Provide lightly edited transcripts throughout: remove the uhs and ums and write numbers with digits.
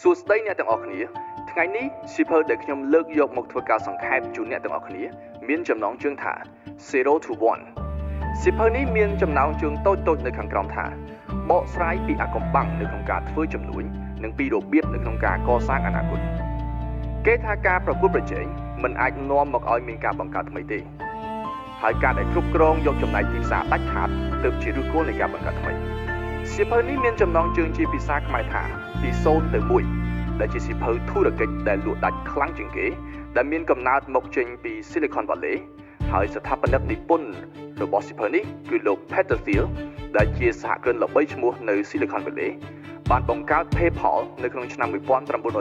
សួស្តីអ្នកទាំងអស់គ្នាថ្ងៃនេះសៀវភៅដែលខ្ញុំលើកយកមកធ្វើការសង្ខេបជូនអ្នកទាំងអស់គ្នាមានចំណងជើងថា Zero to One សៀវភៅនេះមានចំណងជើងតូចៗនៅខាងក្រោមថាបកស្រាយពីអាកំបាំងនៅក្នុងការធ្វើជំនួញនិងពីរបៀបនៅក្នុងការកសាងអនាគតគេថាការប្រកួតប្រជែងមិនអាចនាំមកឲ្យមានការបង្កើតថ្មីទេហើយការដែលគ្រប់គ្រងយកចំណែកទីផ្សារដាច់ខាតទើបជាឫសគល់នៃការបង្កើតថ្មីសៀវភៅនេះមានចំណងជើងជាភាសាខ្មែរថាពី0ទៅ1ដែលជាសៀវភៅធុរកិច្ចដែលលក់ដាច់ខ្លាំងជាងគេដែលមានកំណើតមកចេញពី Silicon Valley ហើយស្ថាបនិកនិពន្ធរបស់សៀវភៅនេះគឺលោក Peter Thiel ដែលជាសហគ្រិនល្បីឈ្មោះនៅ Silicon Valley បានបង្កើត PayPal នៅក្នុងឆ្នាំ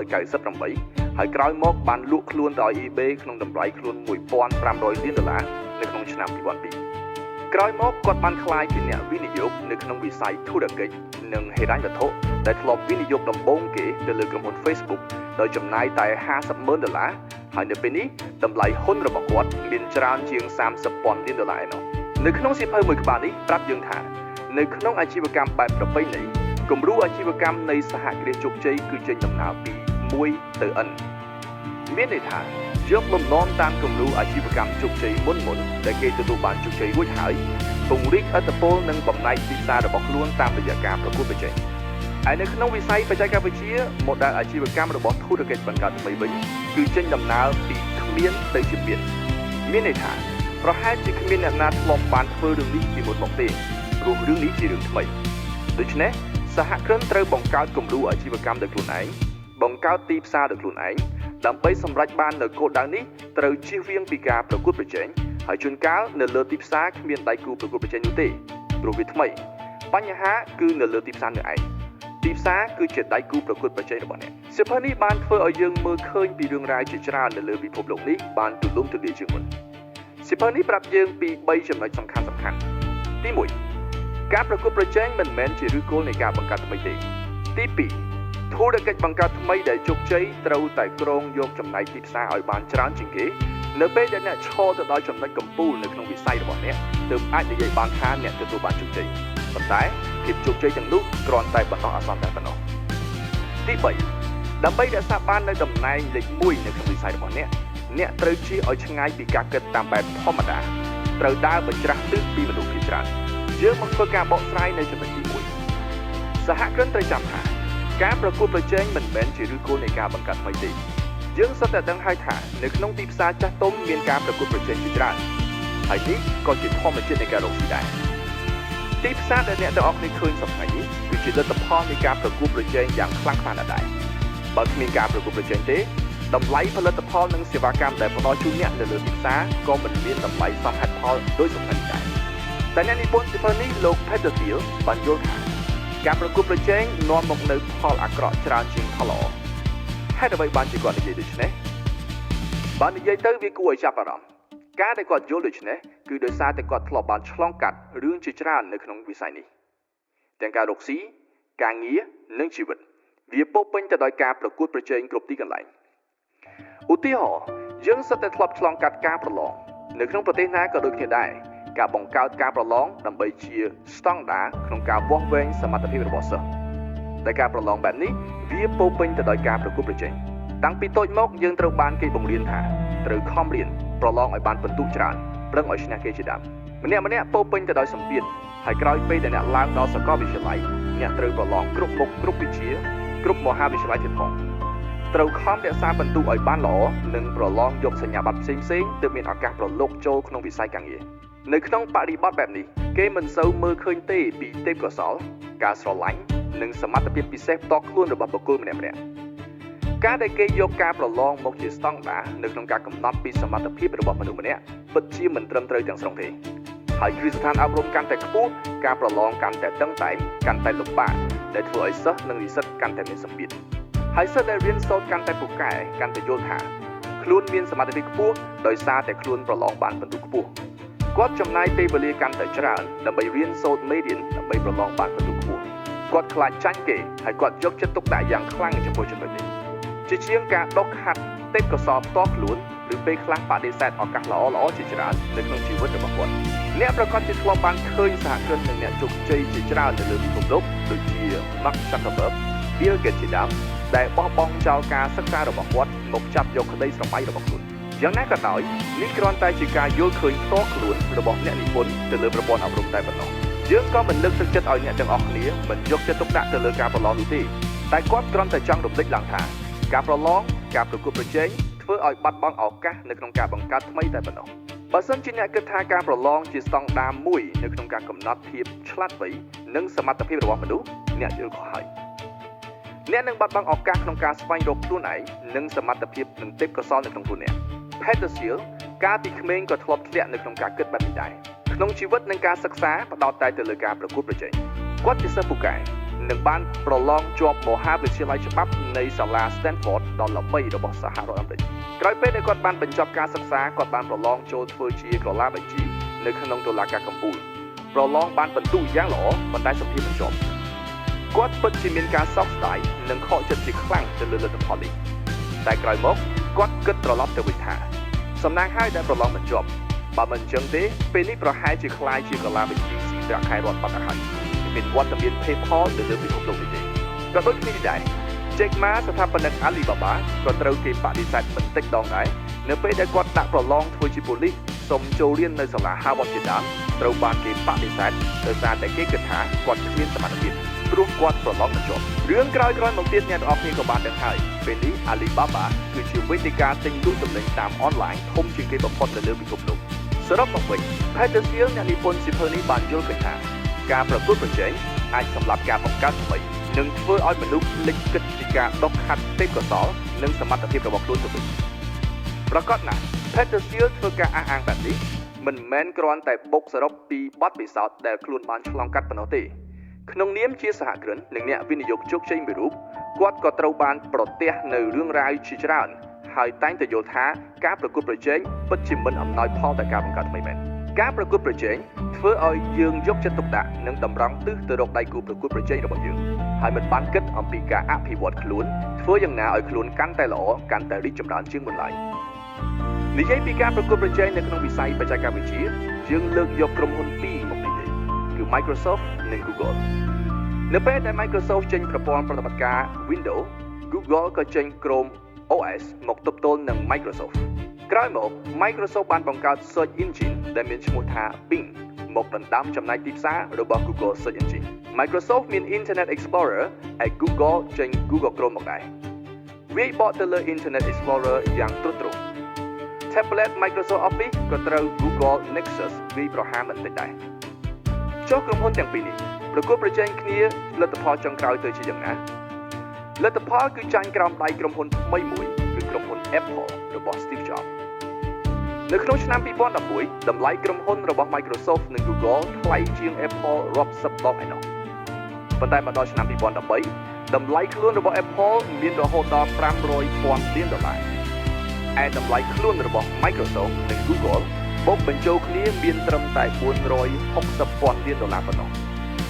1998ហើយក្រោយមកបានលក់ខ្លួនទៅឲ្យ eBay ក្នុងតម្លៃខ្លួន1500លានដុល្លារនៅក្នុងឆ្នាំ2002ក្រោយមកគាត់បានក្លាយជាអ្នកវិនិយោគនៅក្នុងវិស័យធុរកិច្ចនិងហិរញ្ញវត្ថុដែលធ្លាប់វិនិយោគដំបូងគេទៅលើក្រុមហ៊ុន Facebook ដោយចំណាយតែ50ម៉ឺនដុល្លារហើយនៅពេលនេះតម្លៃហ៊ុនរបស់គាត់មានច្រើនជាង30ពាន់លានដុល្លារឯណោះនៅក្នុងសៀវភៅមួយក្បាលនេះប្រាប់យើងថានៅក្នុងអាជីវកម្មបែបប្រពៃណីគំរូអាជីវកម្មនៃសហគ្រាសជោគជ័យគឺចេញដំណើរពី1ទៅ N មានន័យថាយកលំនាំតាមគំរូអាជីវកម្មជោគជ័យមុនមុនដែលគេទទួលបានជោគជ័យរួចហើយពង្រីកឥទ្ធិពលនិងបំណែកទីផ្សាររបស់ខ្លួនតាមរយៈការប្រកួតប្រជែងឯនៅក្នុងវិស័យបច្ចេកវិទ្យា model អាជីវកម្មរបស់ធុរកិច្ចបង្កើតថ្មីវិញគឺចេញដំណើរពីគ្មានទៅជាមានមានន័យថាប្រហែលជាគ្មានអ្នកណាធ្លាប់បានធ្វើរឿងនេះពីមុនមកទេព្រោះរឿងនេះជារឿងថ្មីដូច្នេះសហគ្រិនត្រូវបង្កើតគំរូអាជីវកម្មដោយខ្លួនឯងបង្កើតទីផ្សារដោយខ្លួនឯងដើម្បីសម្រេចបាននូវគោលដៅនេះត្រូវជៀសវាងពីការប្រកួតប្រជែងហើយជួនកាលនៅលើទីផ្សារគ្មានដៃគូប្រកួតប្រជែងនោះទេព្រោះវាថ្មីបញ្ហាគឺនៅលើទីផ្សារនោះឯងទីផ្សារគឺជាដៃគូប្រកួតប្រជែងរបស់អ្នកសៀវភៅនេះបានធ្វើឲ្យយើងមើលឃើញពីរឿងរ៉ាវជាច្រើននៅលើពិភពលោកនេះបានទូលំទូលាយជាងមុនសៀវភៅនេះប្រាប់យើងពី3ចំណុចសំខាន់សំខាន់ទី1ការប្រកួតប្រជែងមិនមែនជាឫសគល់នៃការបង្កើតថ្មីទេទី2ធុរកិច្ចបង្កើតថ្មីដែលជោគជ័យត្រូវតែគ្រងយកចំណែកទីផ្សារឲ្យបានច្រើនជាងគេនៅពេលដែលអ្នកឈរទៅដល់ចំណុចកំពូលនៅក្នុងវិស័យរបស់អ្នកទើបអាចនិយាយបានថាអ្នកទទួលបានជោគជ័យប៉ុន្តែភាពជោគជ័យទាំងនោះគ្រាន់តែបណ្ដោះអាសន្នតែប៉ុណ្ណោះទី3ដើម្បីរក្សាបាននូវតំណែងលេខ1នៅក្នុងវិស័យរបស់អ្នកអ្នកត្រូវជៀសឲ្យឆ្ងាយពីការគិតតាមបែបធម្មតាត្រូវដើរបញ្ច្រាស់ទិសពីមនុស្សភាគច្រើនយើងមកធ្វើការបកស្រាយនៅចំណុចទី1សហគ្រិនត្រូវចាំថាការប្រកួតប្រជែងមិនមែនជាឫសគល់នៃការបង្កើតថ្មីទេយើងសុទ្ធតែដឹងហើយថានៅក្នុងទីផ្សារចាស់ទុំមានការប្រកួតប្រជែងជាច្រើនហើយនេះក៏ជាធម្មជាតិនៃការរកស៊ីដែរទីផ្សារដែលអ្នកទាំងអស់គ្នាឃើញសប្តាហ៍នេះគឺជាលទ្ធផលនៃការប្រកួតប្រជែងយ៉ាងខ្លាំងក្លាណាស់ដែរបើគ្មានការប្រកួតប្រជែងទេតម្លៃផលិតផលនិងសេវាកម្មដែលផ្ដល់ជូនអ្នកនៅលើទីផ្សារក៏មិនមានតម្លៃសមហេតុផលដោយសំខាន់ដែរតែអ្នកនិពន្ធសៀវភៅនេះលោក Peter Thiel បានយល់ថាការប្រកួតប្រជែងនាំមកនូវផលអាក្រក់ច្រើនជាងផលល្អហេតុអ្វីបានជាគាត់និយាយដូច្នេះបើនិយាយទៅវាគួរឲ្យចាប់អារម្មណ៍ការដែលគាត់យល់ដូច្នេះគឺដោយសារតែគាត់ធ្លាប់បានឆ្លងកាត់រឿងជាច្រើននៅក្នុងវិស័យនេះទាំងការរកស៊ីការងារនិងជីវិតវាពោពេញទៅដោយការប្រកួតប្រជែងគ្រប់ទីកន្លែងឧទាហរណ៍យើងសុទ្ធតែធ្លាប់ឆ្លងកាត់ការប្រឡងនៅក្នុងប្រទេសណាក៏ដូចគ្នាដែរការបង្កើតការប្រឡងដើម្បីជាស្តង់ដារក្នុងការវាស់វែងសមត្ថភាពរបស់សិស្សតែការប្រឡងបែបនេះវាពោពេញទៅដោយការប្រកួតប្រជែងតាំងពីតូចមកយើងត្រូវបានគេបង្រៀនថាត្រូវខំរៀនប្រឡងឲ្យបានពិន្ទុច្រើនប្រឹងឲ្យឈ្នះគេជាដើមម្នាក់ម្នាក់ពោពេញទៅដោយសម្ពាធហើយក្រោយពេលដែលអ្នកឡើងដល់សាកលវិទ្យាល័យអ្នកត្រូវប្រឡងគ្រប់មុខគ្រប់វិជ្ជាគ្រប់មហាវិទ្យាល័យទៀតផងត្រូវខំរក្សាពិន្ទុឲ្យបានល្អនិងប្រឡងយកសញ្ញាបត្រផ្សេងៗទើបមានឱកាសប្រឡូកចូលក្នុងវិស័យការងារនៅក្នុងបរិបទបែបនេះគេមិនសូវមើលឃើញទេពីទេពកោសល្យការស្រឡាញ់និងសមត្ថភាពពិសេសផ្ទាល់ខ្លួនរបស់បុគ្គលម្នាក់ៗការដែលគេយកការប្រឡងមកជាស្តង់ដារនៅក្នុងការកំណត់ពីសមត្ថភាពរបស់មនុស្សម្នាក់ពិតជាមិនត្រឹមត្រូវទាំងស្រុងទេហើយគ្រឹះស្ថានអប់រំកាន់តែខ្ពស់ការប្រឡងកាន់តែតឹងតែងកាន់តែលំបាកដែលធ្វើឲ្យសិស្សនិងនិស្សិតកាន់តែមានសម្ពាធហើយសិស្សដែលរៀនសូត្រកាន់តែពូកែកាន់តែយល់ថាខ្លួនមានសមត្ថភាពខ្ពស់ដោយសារតែខ្លួនប្រឡងបានពិន្ទុខ្ពស់គាត់ចំណាយពេលវេលាកាន់តែច្រើនដើម្បីរៀនសូត្រមេរៀនដើម្បីប្រឡងបានពិន្ទុខ្ពស់គាត់ខ្លាចចាញ់គេហើយគាត់យកចិត្តទុកដាក់យ៉ាងខ្លាំងចំពោះចំណុចនេះជាជាងការដុសខាត់ទេពកោសល្យផ្ទាល់ខ្លួនឬពេលខ្លះបដិសេធឱកាសល្អៗជាច្រើននៅក្នុងជីវិតរបស់គាត់អ្នកប្រកាសជាធ្លាប់បានឃើញសហគ្រិននិងអ្នកជោគជ័យជាច្រើននៅលើពិភពលោកដូចជា Mark Zuckerberg Bill Gates ជាដើមដែលបោះបង់ចោលការសិក្សារបស់គាត់មកចាប់យកក្តីស្រមៃរបស់ខ្លួនយ៉ាងណាក៏ដោយនេះគ្រាន់តែជាការយល់ឃើញផ្ទាល់ខ្លួនរបស់អ្នកនិពន្ធទៅលើប្រព័ន្ធអប់រំតែប៉ុណ្ណោះយើងក៏មិនលើកទឹកចិត្តឲ្យអ្នកទាំងអស់គ្នាមិនយកចិត្តទុកដាក់ទៅលើការប្រឡងនោះទេតែគាត់គ្រាន់តែចង់រំលេចឡើងថាការប្រឡងការប្រកួតប្រជែងធ្វើឲ្យបាត់បង់ឱកាសនៅក្នុងការបង្កើតថ្មីតែប៉ុណ្ណោះបើសិនជាអ្នកគិតថាការប្រឡងជាស្តង់ដារមួយនៅក្នុងការកំណត់ភាពឆ្លាតវៃនិងសមត្ថភាពរបស់មនុស្សអ្នកយល់ខុសហើយអ្នកនឹងបាត់បង់ឱកាសក្នុងការស្វែងរកខ្លួនឯងនិងសមត្ថភាពនិងទេពកោសល្យនៅក្នុងខ្លួនអ្នក Peter Thiel កាលពីក្មេងក៏ធ្លាប់ធ្លាក់នៅក្នុងការគិតបែបនេះដែរក្នុងជីវិតនិងការសិក្សាផ្ដោតតែទៅលើការប្រកួតប្រជែងគាត់ជាសិស្សពូកែនិងបានប្រឡងជាប់មហាវិទ្យាល័យច្បាប់នៃសាលា Stanford ដ៏ល្បីរបស់សហរដ្ឋអាមេរិកក្រោយពេលដែលគាត់បានបញ្ចប់ការសិក្សាគាត់បានប្រឡងចូលធ្វើជាក្រឡាបញ្ជីនៅក្នុងតុលាការកំពូលប្រឡងបានពិន្ទុយ៉ាងល្អប៉ុន្តែសម្ភារមិនជាប់គាត់ពិតជាមានការសោកស្ដាយនិងខកចិត្តជាខ្លាំងទៅលើលទ្ធផលនេះតែក្រោយមកគាត់គិតត្រឡប់ទៅវិញថាសំណាងហើយដែលប្រឡងមិនជាប់បើមិនអញ្ចឹងទេពេលនេះប្រហែលជាក្លាយជាកលាបញ្ជីស៊ីប្រាក់ខែរដ្ឋបាត់ទៅហើយមានវត្តមាន PayPal នៅលើពិភពលោកនេះទេក៏ដូចគ្នានេះដែរ Jack Ma ស្ថាបនិក Alibaba ក៏ត្រូវគេបដិសេធបន្តិចដងដែរនៅពេលដែលគាត់ដាក់ប្រឡងធ្វើជាប៉ូលីសសុំចូលរៀននៅសាលា Harvard ជាដើមត្រូវបានគេបដិសេធដោយសារតែគេគិតថាគាត់គ្មានសមត្ថភាពព្រោះគាត់ប្រឡងមិនជាប់រឿងក្រោយៗមកទៀតអ្នកទាំងអស់គ្នាក៏បានដឹងហើយពេលនេះ Alibaba គឺជាវេទិកាទិញលក់ទំនិញតាមអនឡាញធំជាងគេបំផុតនៅលើពិភពលោកសរុបមកវិញ Peter Thiel អ្នកនិពន្ធសៀវភៅនេះបានយល់ឃើញថាការប្រកួតប្រជែងអាចសម្លាប់ការបង្កើតថ្មីនិងធ្វើឲ្យមនុស្សភ្លេចគិតពីការដុសខាត់ទេពកោសល្យនិងសមត្ថភាពរបស់ខ្លួនទៅវិញប្រកបណាស់ Peter Thiel ធ្វើការអះអាងបែបនេះមិនមែនគ្រាន់តែបុកសរុបពីបទពិសោធន៍ដែលខ្លួនបានឆ្លងកាត់ប៉ុណ្ណោះទេក្នុងនាមជាសហគ្រិននិងអ្នកវិនិយោគជោគជ័យមួយរូបគាត់ក៏ត្រូវបានប្រទះនៅរឿងរ៉ាវជាច្រើនហើយតែងតែយល់ថាការប្រកួតប្រជែងពិតជាមិនអំណោយផលតែការបង្កើតថ្មីមែនការប្រកួតប្រជែងធ្វើឲ្យយើងយកចិត្តទុកដាក់និងតម្រង់ទិសទៅរកដៃគូប្រកួតប្រជែងរបស់យើងហើយមិនបានគិតអំពីការអភិវឌ្ឍខ្លួនធ្វើយ៉ាងណាឲ្យខ្លួនកាន់តែល្អកាន់តែរីកចម្រើនជាងមុនឡើយនិយាយពីការប្រកួតប្រជែងនៅក្នុងវិស័យបច្ចេកវិទ្យាយើងលើកយកក្រុមហ៊ុនពីរមកនិយាយគឺ Microsoft និង Google នៅពេលដែល Microsoft ចេញប្រព័ន្ធប្រតិបត្តិការ Windows Google ក៏ចេញ Chrome OS មកទប់ទល់នឹង Microsoft ក្រោយមក Microsoft បានបង្កើត Search Engine ដែលមានឈ្មោះថា Bing មកដណ្ដើមចំណែកទីផ្សាររបស់ Google Search Engine Microsoft មាន Internet Explorer ឯ Google ចេញ Google Chrome មកដែរវាយបកទៅលើ Internet Explorer យ៉ាងទ្រុឌទ្រោម Tablet Microsoft Office ក៏ត្រូវ Google Nexus វាយប្រហារមិនតិចដែរចុះក្រុមហ៊ុនទាំងពីរនេះប្រកួតប្រជែងគ្នាលទ្ធផលចុងក្រោយទៅជាយ៉ាងណាលទ្ធផលគឺចាញ់ក្រោមដៃក្រុមហ៊ុនថ្មីមួយគឺក្រុមហ៊ុន Apple របស់ Steve Jobs នៅក្នុងឆ្នាំ2011តម្លៃក្រុមហ៊ុនរបស់ Microsoft និង Google ថ្លៃជាង Apple រាប់សិបដងឯណោះប៉ុន្តែមកដល់ឆ្នាំ2013តម្លៃខ្លួនរបស់ Apple មានរហូតដល់500ពាន់លានដុល្លារឯតម្លៃខ្លួនរបស់ Microsoft និង Google បូកបញ្ចូលគ្នាមានត្រឹមតែ460ពាន់លានដុល្លារប៉ុណ្ណោះ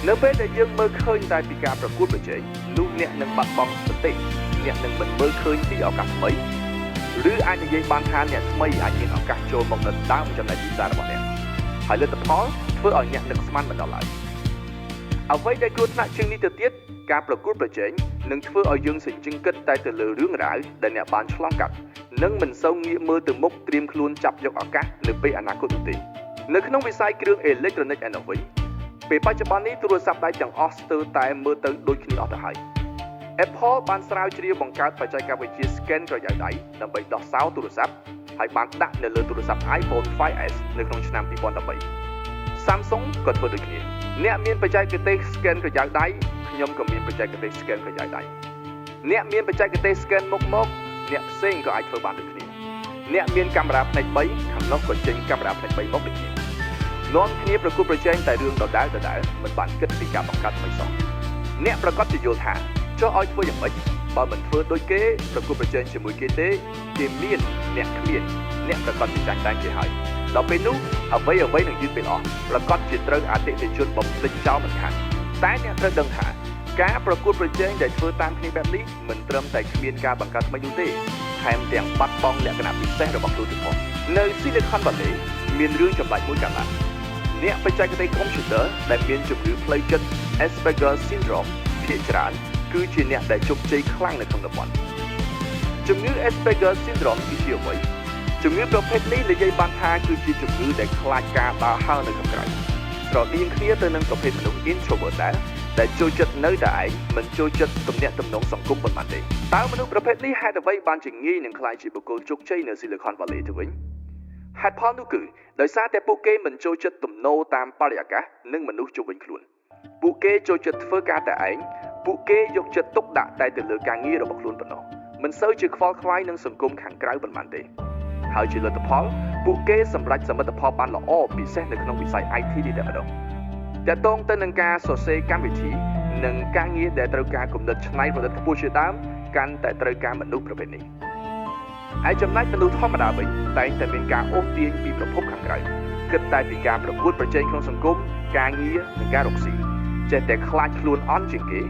នៅពេលដែលយើងមើលឃើញតែពីការប្រកួតប្រជែងនោះអ្នកនឹងបាត់បង់សតិអ្នកនឹងមិនមើលឃើញពីឱកាសថ្មីឬអាចនិយាយបានថាអ្នកថ្មីអាចមានឱកាសចូលមកដណ្ដើមចំណែកទីផ្សាររបស់អ្នកហើយលទ្ធផលធ្វើឲ្យអ្នកនឹកស្មានមិនដល់ឡើយអ្វីដែលគ្រោះថ្នាក់ជាងនេះទៅទៀតការប្រកួតប្រជែងនឹងធ្វើឲ្យយើងសញ្ជឹងគិតតែទៅលើរឿងរ៉ាវដែលអ្នកបានឆ្លងកាត់និងមិនសូវងាកមើលទៅមុខត្រៀមខ្លួនចាប់យកឱកាសនៅពេលអនាគតនោះទេនៅក្នុងវិស័យគ្រឿងអេឡិចត្រូនិកឯណោះវិញពេលបច្ចុប្បន្ននេះទូរស័ព្ទដៃទាំងអស់ស្ទើរតែមើលទៅដូចគ្នាអស់ទៅហើយ Apple បានស្រាវជ្រាវបង្កើតបច្ចេកវិទ្យា scan ក្រយៅដៃដើម្បីដោះសោទូរស័ព្ទហើយបានដាក់នៅលើទូរស័ព្ទ iPhone 5S នៅក្នុងឆ្នាំ2013 Samsung ក៏ធ្វើដូចគ្នាអ្នកមានបច្ចេកទេស scan ក្រយៅដៃខ្ញុំក៏មានបច្ចេកទេស scan ក្រយៅដៃអ្នកមានបច្ចេកទេស scan មុខមកអ្នកផ្សេងក៏អាចធ្វើបានដូចគ្នាអ្នកមានកាមេរ៉ាផ្នែក3ខាងនោះក៏ចេញកាមេរ៉ាផ្នែក3មកដូចគ្នានាំគ្នាប្រកួតប្រជែងតែរឿងដដែលដដែលមិនបានគិតពីការបង្កើតថ្មីសោះអ្នកប្រកាសជាយល់ថាចុះឲ្យធ្វើយ៉ាងម៉េចបើមិនធ្វើដូចគេប្រកួតប្រជែងជាមួយគេទេគេមានអ្នកគ្មានអ្នកប្រកាសជាចាញ់តែគេហើយដល់ពេលនោះអ្វីអ្វីនឹងយឺតពេលអស់ប្រកាសជាត្រូវអតិថិជនបំភ្លេចចោលមិនខានតែអ្នកត្រូវដឹងថាការប្រកួតប្រជែងដែលធ្វើតាមគ្នាបែបនេះមិនត្រឹមតែគ្មានការបង្កើតថ្មីនោះទេថែមទាំងបាត់បង់លក្ខណៈពិសេសរបស់ខ្លួនទៀតផងនៅ Silicon Valley មានរឿងចម្លែកមួយកើតឡើងអ្នកបច្ចេកទេសកុំព្យូទ័រដែលមានជំងឺផ្លូវចិត្ត Asperger Syndrome ភាគច្រើនគឺ គឺជាអ្នកដែលជោគជ័យខ្លាំងនៅក្នុងតំបន់ជំងឺ Asperger Syndrome គឺជាអ្វីជំងឺប្រភេទនេះនិយាយបានថាគឺជាជំងឺដែលខ្លាចការដើរហើរនៅខាងក្រៅស្រដៀងគ្នាទៅនឹងប្រភេទមនុស្ស introvert ដែរដែលចូលចិត្តនៅតែឯងមិនចូលចិត្តទំនាក់ទំនងសង្គមប៉ុន្មានទេតើមនុស្សប្រភេទនេះហេតុអ្វីបានជាងាយនឹងក្លាយជាបុគ្គលជោគជ័យនៅ Silicon Valley ទៅវិញហេតុផលនោះគឺដោយសារតែពួកគេមិនចូលចិត្តទំនោរតាមបរិយាកាសនិងមនុស្សជុំវិញខ្លួនពួកគេចូលចិត្តធ្វើការតែឯងពួកគេយកចិត្តទុកដាក់តែទៅលើការងាររបស់ខ្លួនប៉ុណ្ណោះមិនសូវជាខ្វល់ខ្វាយនឹងសង្គមខាងក្រៅប៉ុន្មានទេហើយជាលទ្ធផលពួកគេសម្រេចសមិទ្ធផលបានល្អពិសេសនៅក្នុងវិស័យ IT នេះតែម្ដងទាក់ទងទៅនឹងការសរសេរកម្មវិធីនិងការងារដែលត្រូវការគំនិតច្នៃប្រឌិតខ្ពស់ជាដើមកាន់តែត្រូវការមនុស្សប្រភេទនេះហើយចំណែកមនុស្សធម្មតាវិញតែងតែមានការអូសទាញពីប្រភពខាងក្រៅគិតតែពីការប្រកួតប្រជែងក្នុងសង្គមការងារនិងការរកស៊ីចេះតែខ្លាចខ្លួនអន់ជាងគេ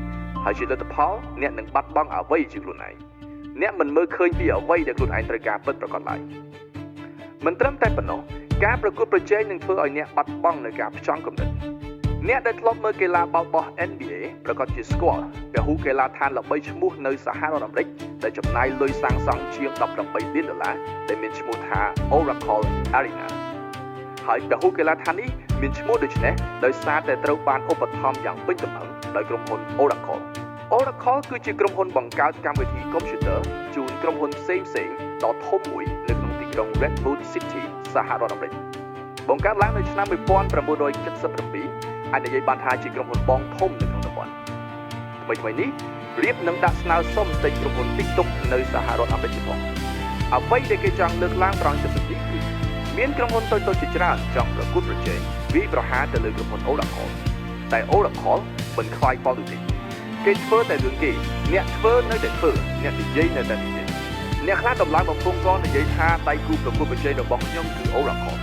ហើយជាលទ្ធផលអ្នកនឹងបាត់បង់អ្វីជាខ្លួនឯងអ្នកមិនមើលឃើញពីអ្វីដែលខ្លួនឯងត្រូវការពិតប្រាកដឡើយមិនត្រឹមតែប៉ុណ្ណោះការប្រកួតប្រជែងនឹងធ្វើឲ្យអ្នកបាត់បង់នូវការផ្ចង់គំនិតអ្នកដែលធ្លាប់មើលកីឡាបាល់បោះ NBA ប្រាកដជាស្គាល់ពហុកីឡាដ្ឋានល្បីឈ្មោះនៅសហរដ្ឋអាមេរិកដែលចំណាយលុយសាងសង់ជាង18លានដុល្លារដែលមានឈ្មោះថា Oracle Arena ហើយពហុកីឡាដ្ឋាននេះមានឈ្មោះដូចនេះដោយសារតែត្រូវបានឧបត្ថម្ភយ៉ាងពេញទំហឹងដោយក្រុមហ៊ុន Oracle Oracle គឺជាក្រុមហ៊ុនបង្កើតកម្មវិធីកុំព្យូទ័រជូនក្រុមហ៊ុនផ្សេងៗដ៏ធំមួយនៅក្នុងទីក្រុង Redwood City សហរដ្ឋអាមេរិកបង្កើតឡើងនៅឆ្នាំ1977អាចនិយាយបានថាជាក្រុមហ៊ុនបងធំនៅក្នុងតំបន់ថ្មីៗនេះរៀបនឹងដាក់ស្នើសុំទិញក្រុមហ៊ុន TikTok នៅសហរដ្ឋអាមេរិកទៀតផងអ្វីដែលគេចង់លើកឡើងត្រង់ចំណុចនេះគឺមានក្រុមហ៊ុនតូចៗជាច្រើនចង់ប្រកួតប្រជែងវាយប្រហារទៅលើក្រុមហ៊ុន Oracle តែ Oracle មិនខ្វាយខ្វល់នោះទេគេធ្វើតែរឿងគេអ្នកធ្វើនៅតែធ្វើអ្នកនិយាយនៅតែនិយាយអ្នកខ្លះតម្លើងបំពង់កនិយាយថាដៃគូប្រកួតប្រជែងរបស់ខ្ញុំគឺ Oracle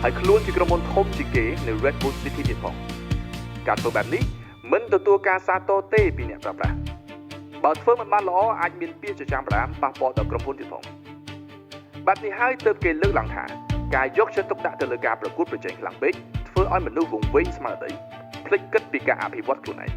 ហើយខ្លួនជាក្រុមហ៊ុនធំជាងគេនៅ Redwood City ទៀតផងការធ្វើបែបនេះមិនទទួលការសាទរទេពីអ្នកប្រើប្រាស់បើធ្វើមិនបានល្អអាចមានពាក្យចចាមអារាមប៉ះពាល់ដល់ក្រុមហ៊ុនទៀតផងបែបនេះហើយទើបគេលើកឡើងថាការយកចិត្តទុកដាក់ទៅលើការប្រកួតប្រជែងខ្លាំងពេកធ្វើឲ្យមនុស្សវង្វេងស្មារតីភ្លេចគិតពីការអភិវឌ្ឍខ្លួនឯង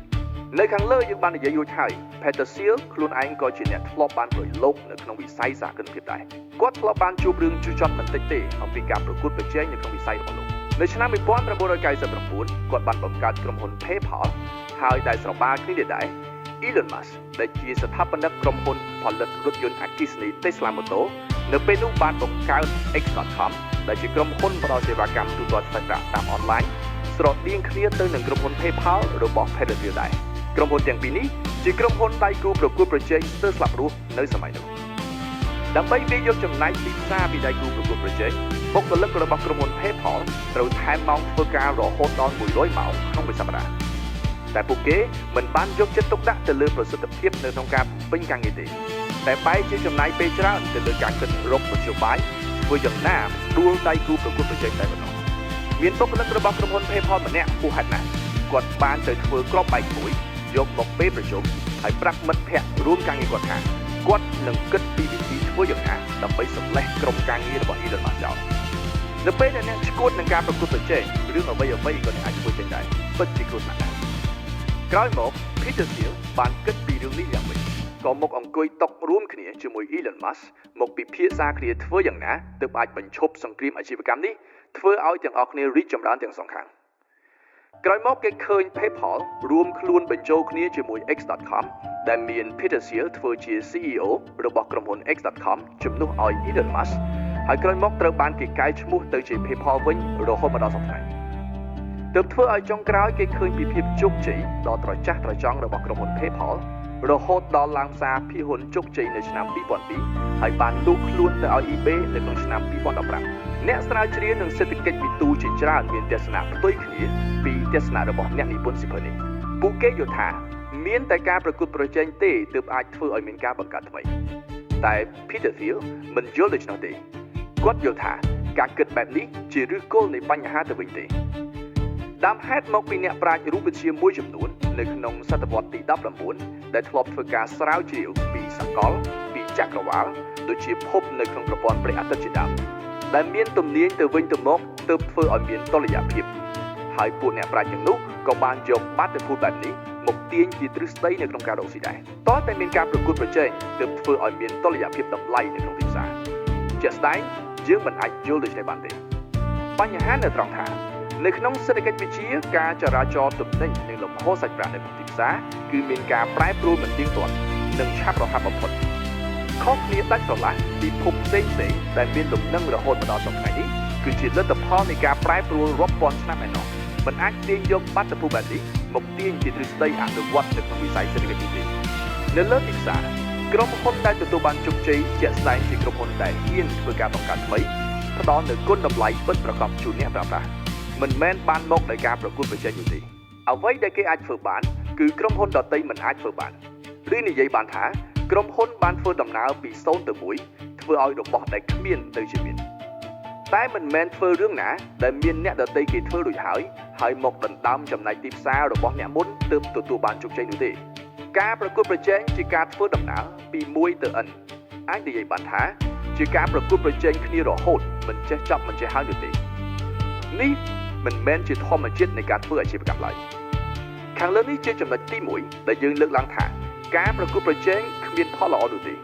នៅខាងលើយើងបាននិយាយរួចហើយ Peter Thiel ខ្លួនឯងក៏ជាអ្នកធ្លាប់បានប្រឡូកនៅក្នុងវិស័យសហគ្រិនភាពដែរគាត់ធ្លាប់បានជួបរឿងជូរចត់មិនតិចទេអំពីការប្រកួតប្រជែងនៅក្នុងវិស័យរបស់លោកនៅឆ្នាំ1999គាត់បានបង្កើតក្រុមហ៊ុន PayPal ហើយដែលស្របាលគ្នានេះដែរ Elon Musk ដែលជាស្ថាបនិកក្រុមហ៊ុនផលិតរថយន្តអគ្គិសនី Tesla Motor នៅពេលនោះបានបង្កើត X.com ដែលជាក្រុមហ៊ុនផ្ដល់សេវាកម្មទូទាត់សាច់ប្រាក់តាមអនឡាញស្រដៀងគ្នាទៅនឹងក្រុមហ៊ុន PayPal របស់ Peter Thiel ដែរក្រុមហ៊ុនទាំងពីរនេះជាក្រុមហ៊ុនដៃគូប្រកួតប្រជែងស្ទើរស្លាប់រស់នៅសម័យនោះដើម្បីវាយយកចំណែកទីផ្សារពីដៃគូប្រកួតប្រជែងបុគ្គលិករបស់ក្រុមហ៊ុន PayPal ត្រូវថែមម៉ោងធ្វើការរហូតដល់100ម៉ោងក្នុងមួយសប្តាហ៍តែពួកគេមិនបានយកចិត្តទុកដាក់ទៅលើប្រសិទ្ធភាពនៅក្នុងការបំពេញការងារទេតែបែរជាចំណាយពេលច្រើនទៅលើការគិតរកមធ្យោបាយធ្វើយ៉ាងណាដួលដៃគូប្រកួតប្រជែងតែប៉ុណ្ណោះមានបុគ្គលិករបស់ក្រុមហ៊ុន PayPal ម្នាក់ហួសហេតុណាស់គាត់បានទៅធ្វើក្របបែកមួយយកមកពេលប្រជុំហើយប្រាប់មិត្តភ័ក្តិរួមការងារគាត់ថាគាត់នឹងគិតពីវិធីធ្វើយ៉ាងណាដើម្បីសម្លេះក្រុមការងាររបស់ Elon Musk ចោលនៅពេលដែលអ្នកឈួតនឹងការប្រកួតប្រជែងរឿងអ្វីអ្វីក៏អ្នកអាចធ្វើចេញដែរពិតជាគ្រោះថ្នាក់ដែរក្រោយមក Peter Thiel បានគិតពីរឿងនេះយ៉ាងម៉េចក៏មកអង្គុយតុរួមគ្នាជាមួយ Elon Musk មកពិភាក្សាគ្នាធ្វើយ៉ាងណាទើបអាចបញ្ឈប់សង្គ្រាមអាជីវកម្មនេះធ្វើឲ្យទាំងអស់គ្នារីកចម្រើនទាំងសងខាងក្រោយមកគេឃើញ PayPal រួមខ្លួនបញ្ចូលគ្នាជាមួយ X.com ដែលមាន Peter Thiel ធ្វើជា CEO របស់ក្រុមហ៊ុន X.com ជំនួសឲ្យ Elon Musk ហើយក្រោយមកត្រូវបានគេកែឈ្មោះទៅជា PayPal វិញរហូតមកដល់សប្តាហ៍ថ្ងៃទើបធ្វើឲ្យចុងក្រោយគេឃើញពីភាពជោគជ័យដ៏ត្រចះត្រចង់របស់ក្រុមហ៊ុន PayPal រហូតដល់ឡើងផ្សារភាគហ៊ុនជោគជ័យនៅឆ្នាំ2002ហើយបានលក់ខ្លួនទៅឲ្យ eBay នៅក្នុងឆ្នាំ2015អ្នកស្រាវជ្រាវនិងសេដ្ឋកិច្ចវិទូជាច្រើនមានទស្សនៈផ្ទុយគ្នាពីទស្សនៈរបស់អ្នកនិពន្ធសៀវភៅនេះពួកគេយល់ថាមានតែការប្រកួតប្រជែងទេទើបអាចធ្វើឲ្យមានការបង្កើតថ្មីតែ Peter Thiel មិនយល់ដូច្នោះទេគាត់យល់ថាការគិតបែបនេះជាឫសគល់នៃបញ្ហាទៅវិញទេដើមហេតុមកពីអ្នកប្រាជ្ញរូបវិទ្យាមួយចំនួននៅក្នុងសតវត្សទី19ដែលធ្លាប់ធ្វើការស្រាវជ្រាវពីសកលពីចក្រវាលដូចជាភពនៅក្នុងប្រព័ន្ធព្រះអាទិត្យជាដើមដែលមានទំនាញទៅវិញទៅមកទើបធ្វើឲ្យមានតុល្យភាពហើយពួកអ្នកប្រាជ្ញទាំងនោះក៏បានយកបាតុភូតបែបនេះមកទា ទាញជាទ្រឹស្ដីនៅក្នុងការរកស៊ីដែរតើតែមានការប្រកួតប្រជែងទើបធ្វើឲ្យមានតុល្យភាពតម្លៃនៅក្នុងទីផ្សារជាក់ស្ដែងយើងមិនអាចយល់ដូច្នេះបានទេបញ្ហានៅត្រង់ថានៅក្នុងសេដ្ឋកិច្ចវិទ្យាការចរាចរណ៍ទំនិញនិងលំហូរសាច់ប្រាក់នៅក្នុងទីផ្សារគឺមានការប្រែប្រួលមិនទៀងទាត់និងឆាប់រហ័សបំផុតខុសគ្នាដាច់ស្រឡះពីភពផ្សេងៗដែលមានលំនឹងរហូតមកដល់សព្វថ្ងៃនេះគឺជាលទ្ធផលនៃការប្រែប្រួលរាប់ពាន់ឆ្នាំឯណោះមិនអាចទាញយកបាតុភូតបែបនេះមកទាញជាទ្រឹស្ដីអនុវត្តនៅក្នុងវិស័យសេដ្ឋកិច្ចនេះទេនៅលើទីផ្សារក្រុមហ៊ុនដែលទទួលបានជោគជ័យជាក់ស្ដែងជាក្រុមហ៊ុនដែលហ៊ានធ្វើការបង្កើតថ្មីផ្ដល់នូវគុណតម្លៃពិតប្រាកដជូនអ្នកប្រើប្រាស់មិនមែនបានមកដោយការប្រកួតប្រជែងនោះទេអ្វីដែលគេអាចធ្វើបានគឺក្រុមហ៊ុនដទៃមិនអាចធ្វើបានឬនិយាយបានថាក្រុមហ៊ុនបានធ្វើដំណើរពី0ទៅ1ធ្វើឲ្យរបស់ដែលគ្មានទៅជាមានតែមិនមែនធ្វើរឿងណាដែលមានអ្នកដទៃគេធ្វើរួចហើយហើយមកដណ្ដើមចំណែកទីផ្សាររបស់អ្នកមុនទើបទទួលបានជោគជ័យនោះទេការប្រកួតប្រជែងជាការធ្វើដំណើរពី1ទៅ n អាចនិយាយបានថាជាការប្រកួតប្រជែងគ្នារហូតមិនចេះចប់មិនចេះហើយនោះទេនេះមិនមែនជាធម្មជាតិនៃការធ្វើអាជីវកម្មឡើយខាងលើនេះជាចំណុចទី1ដែលយើងលើកឡើងថាការប្រកួតប្រជែងគ្មានផលល្អនោះទេ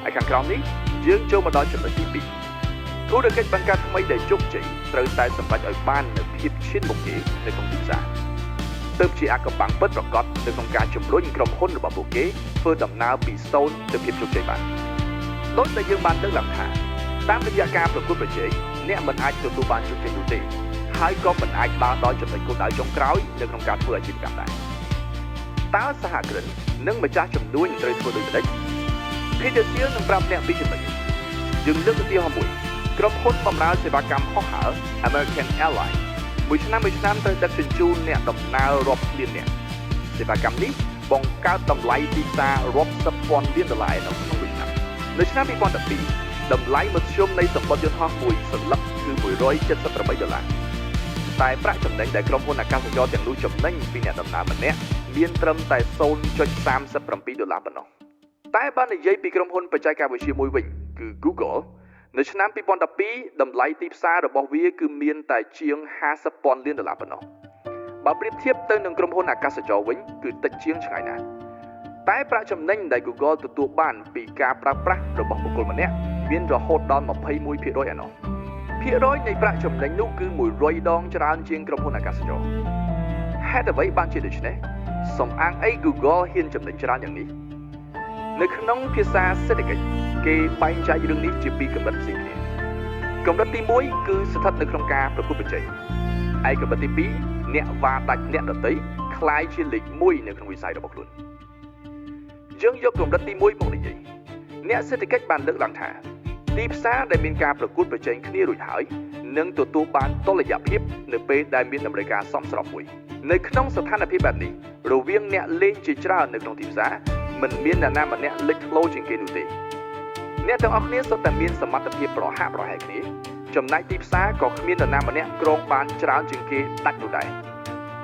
ហើយខាងក្រោមនេះយើងចូលមកដល់ចំណុចទី2ធុរកិច្ចបង្កើតថ្មីដែលជោគជ័យត្រូវតែសម្រេចឲ្យបាននូវភាពឈានមុខគេនៅក្នុងទីផ្សារទើបជាអាកំបាំងពិតប្រាកដនៅក្នុងការជំរុញក្រុមហ៊ុនរបស់ពួកគេធ្វើដំណើរពី0ទៅភាពជោគជ័យបានដូចដែលយើងបានលើកឡើងថាតាមរយៈការប្រកួតប្រជែងអ្នកមិនអាចទទួលបានជោគជ័យនោះទេហើយក៏មិនអាចដើរដល់ចំណុចគោលដៅចុងក្រោយនៅក្នុងការធ្វើអាជីវកម្មដែរតើសហគ្រិននិងម្ចាស់ជំនួញត្រូវធ្វើដូចម្តេច Peter Thiel នឹងប្រាប់អ្នកពីចំណុចនេះយើងលើកឧទាហរណ៍មួយក្រុមហ៊ុនបម្រើសេវាកម្មហោះហើរ American Airlines មួយឆ្នាំមួយឆ្នាំត្រូវដឹកជញ្ជូនអ្នកដំណើររាប់លាននាក់សេវាកម្មនេះបង្កើតតម្លៃទីផ្សាររាប់សិបពាន់លានដុល្លារនៅក្នុងមួយឆ្នាំនៅឆ្នាំ2012តម្លៃមធ្យមនៃសម្បត្តិយន្តហោះមួយសន្លឹកគឺ178ដុល្លារតែប្រាក់ចំណេញដែលក្រុមហ៊ុនអាកាសចរទាំងនោះចំណេញពីអ្នកដំណើរម្នាក់មានត្រឹមតែ 0.37 ដុល្លារប៉ុណ្ណោះតែបើនិយាយពីក្រុមហ៊ុនបច្ចេកវិទ្យាមួយវិញគឺ Google នៅឆ្នាំ2012តម្លៃទីផ្សាររបស់វាគឺមានតែជាង50ពាន់លានដុល្លារប៉ុណ្ណោះបើប្រៀបធៀបទៅនឹងក្រុមហ៊ុនអាកាសចរវិញគឺតិចជាងឆ្ងាយណាស់តែប្រាក់ចំណេញដែល Google ទទួលបានពីការប្រើប្រាស់របស់បុគ្គលម្នាក់មានរហូតដល់ 21% ឯណោះភាគរយនៃប្រាក់ចំណេញនោះគឺ100ដងច្រើនជាងក្រុមហ៊ុនអាកាសចរហេតុអ្វីបានជាដូច្នេះសំអាងអី Google ហ៊ានចំណេញច្រើនយ៉ាងនេះនៅក្នុងភាសាសេដ្ឋកិច្ចគេបែងចែករឿងនេះជាពីរកម្រិតផ្សេងគ្នាកម្រិតទី1គឺស្ថិតនៅក្នុងការប្រកួតប្រជែងឯកម្រិតទី2អ្នកវ៉ាដាច់អ្នកដទៃក្លាយជាលេខ1នៅក្នុងវិស័យរបស់ខ្លួនយើងយកកម្រិតទី1មកនិយាយអ្នកសេដ្ឋកិច្ចបានលើកឡើងថាទីផ្សារដែលមានការប្រកួតប្រជែងគ្នារួចហើយនឹងទទួលបានតុល្យភាពនៅពេលដែលមានតម្រូវការសមស្របមួយនៅក្នុងស្ថានភាពបែបនេះរវាងអ្នកលេងជាច្រើននៅក្នុងទីផ្សារមិនមានអ្នកណាម្នាក់លេចធ្លោជាងគេនោះទេអ្នកទាំងអស់គ្នាសុទ្ធតែមានសមត្ថភាពប្រហាក់ប្រហែលគ្នាចំណែកទីផ្សារក៏គ្មាននរណាម្នាក់គ្រងបានច្រើនជាងគេដាច់នោះដែរ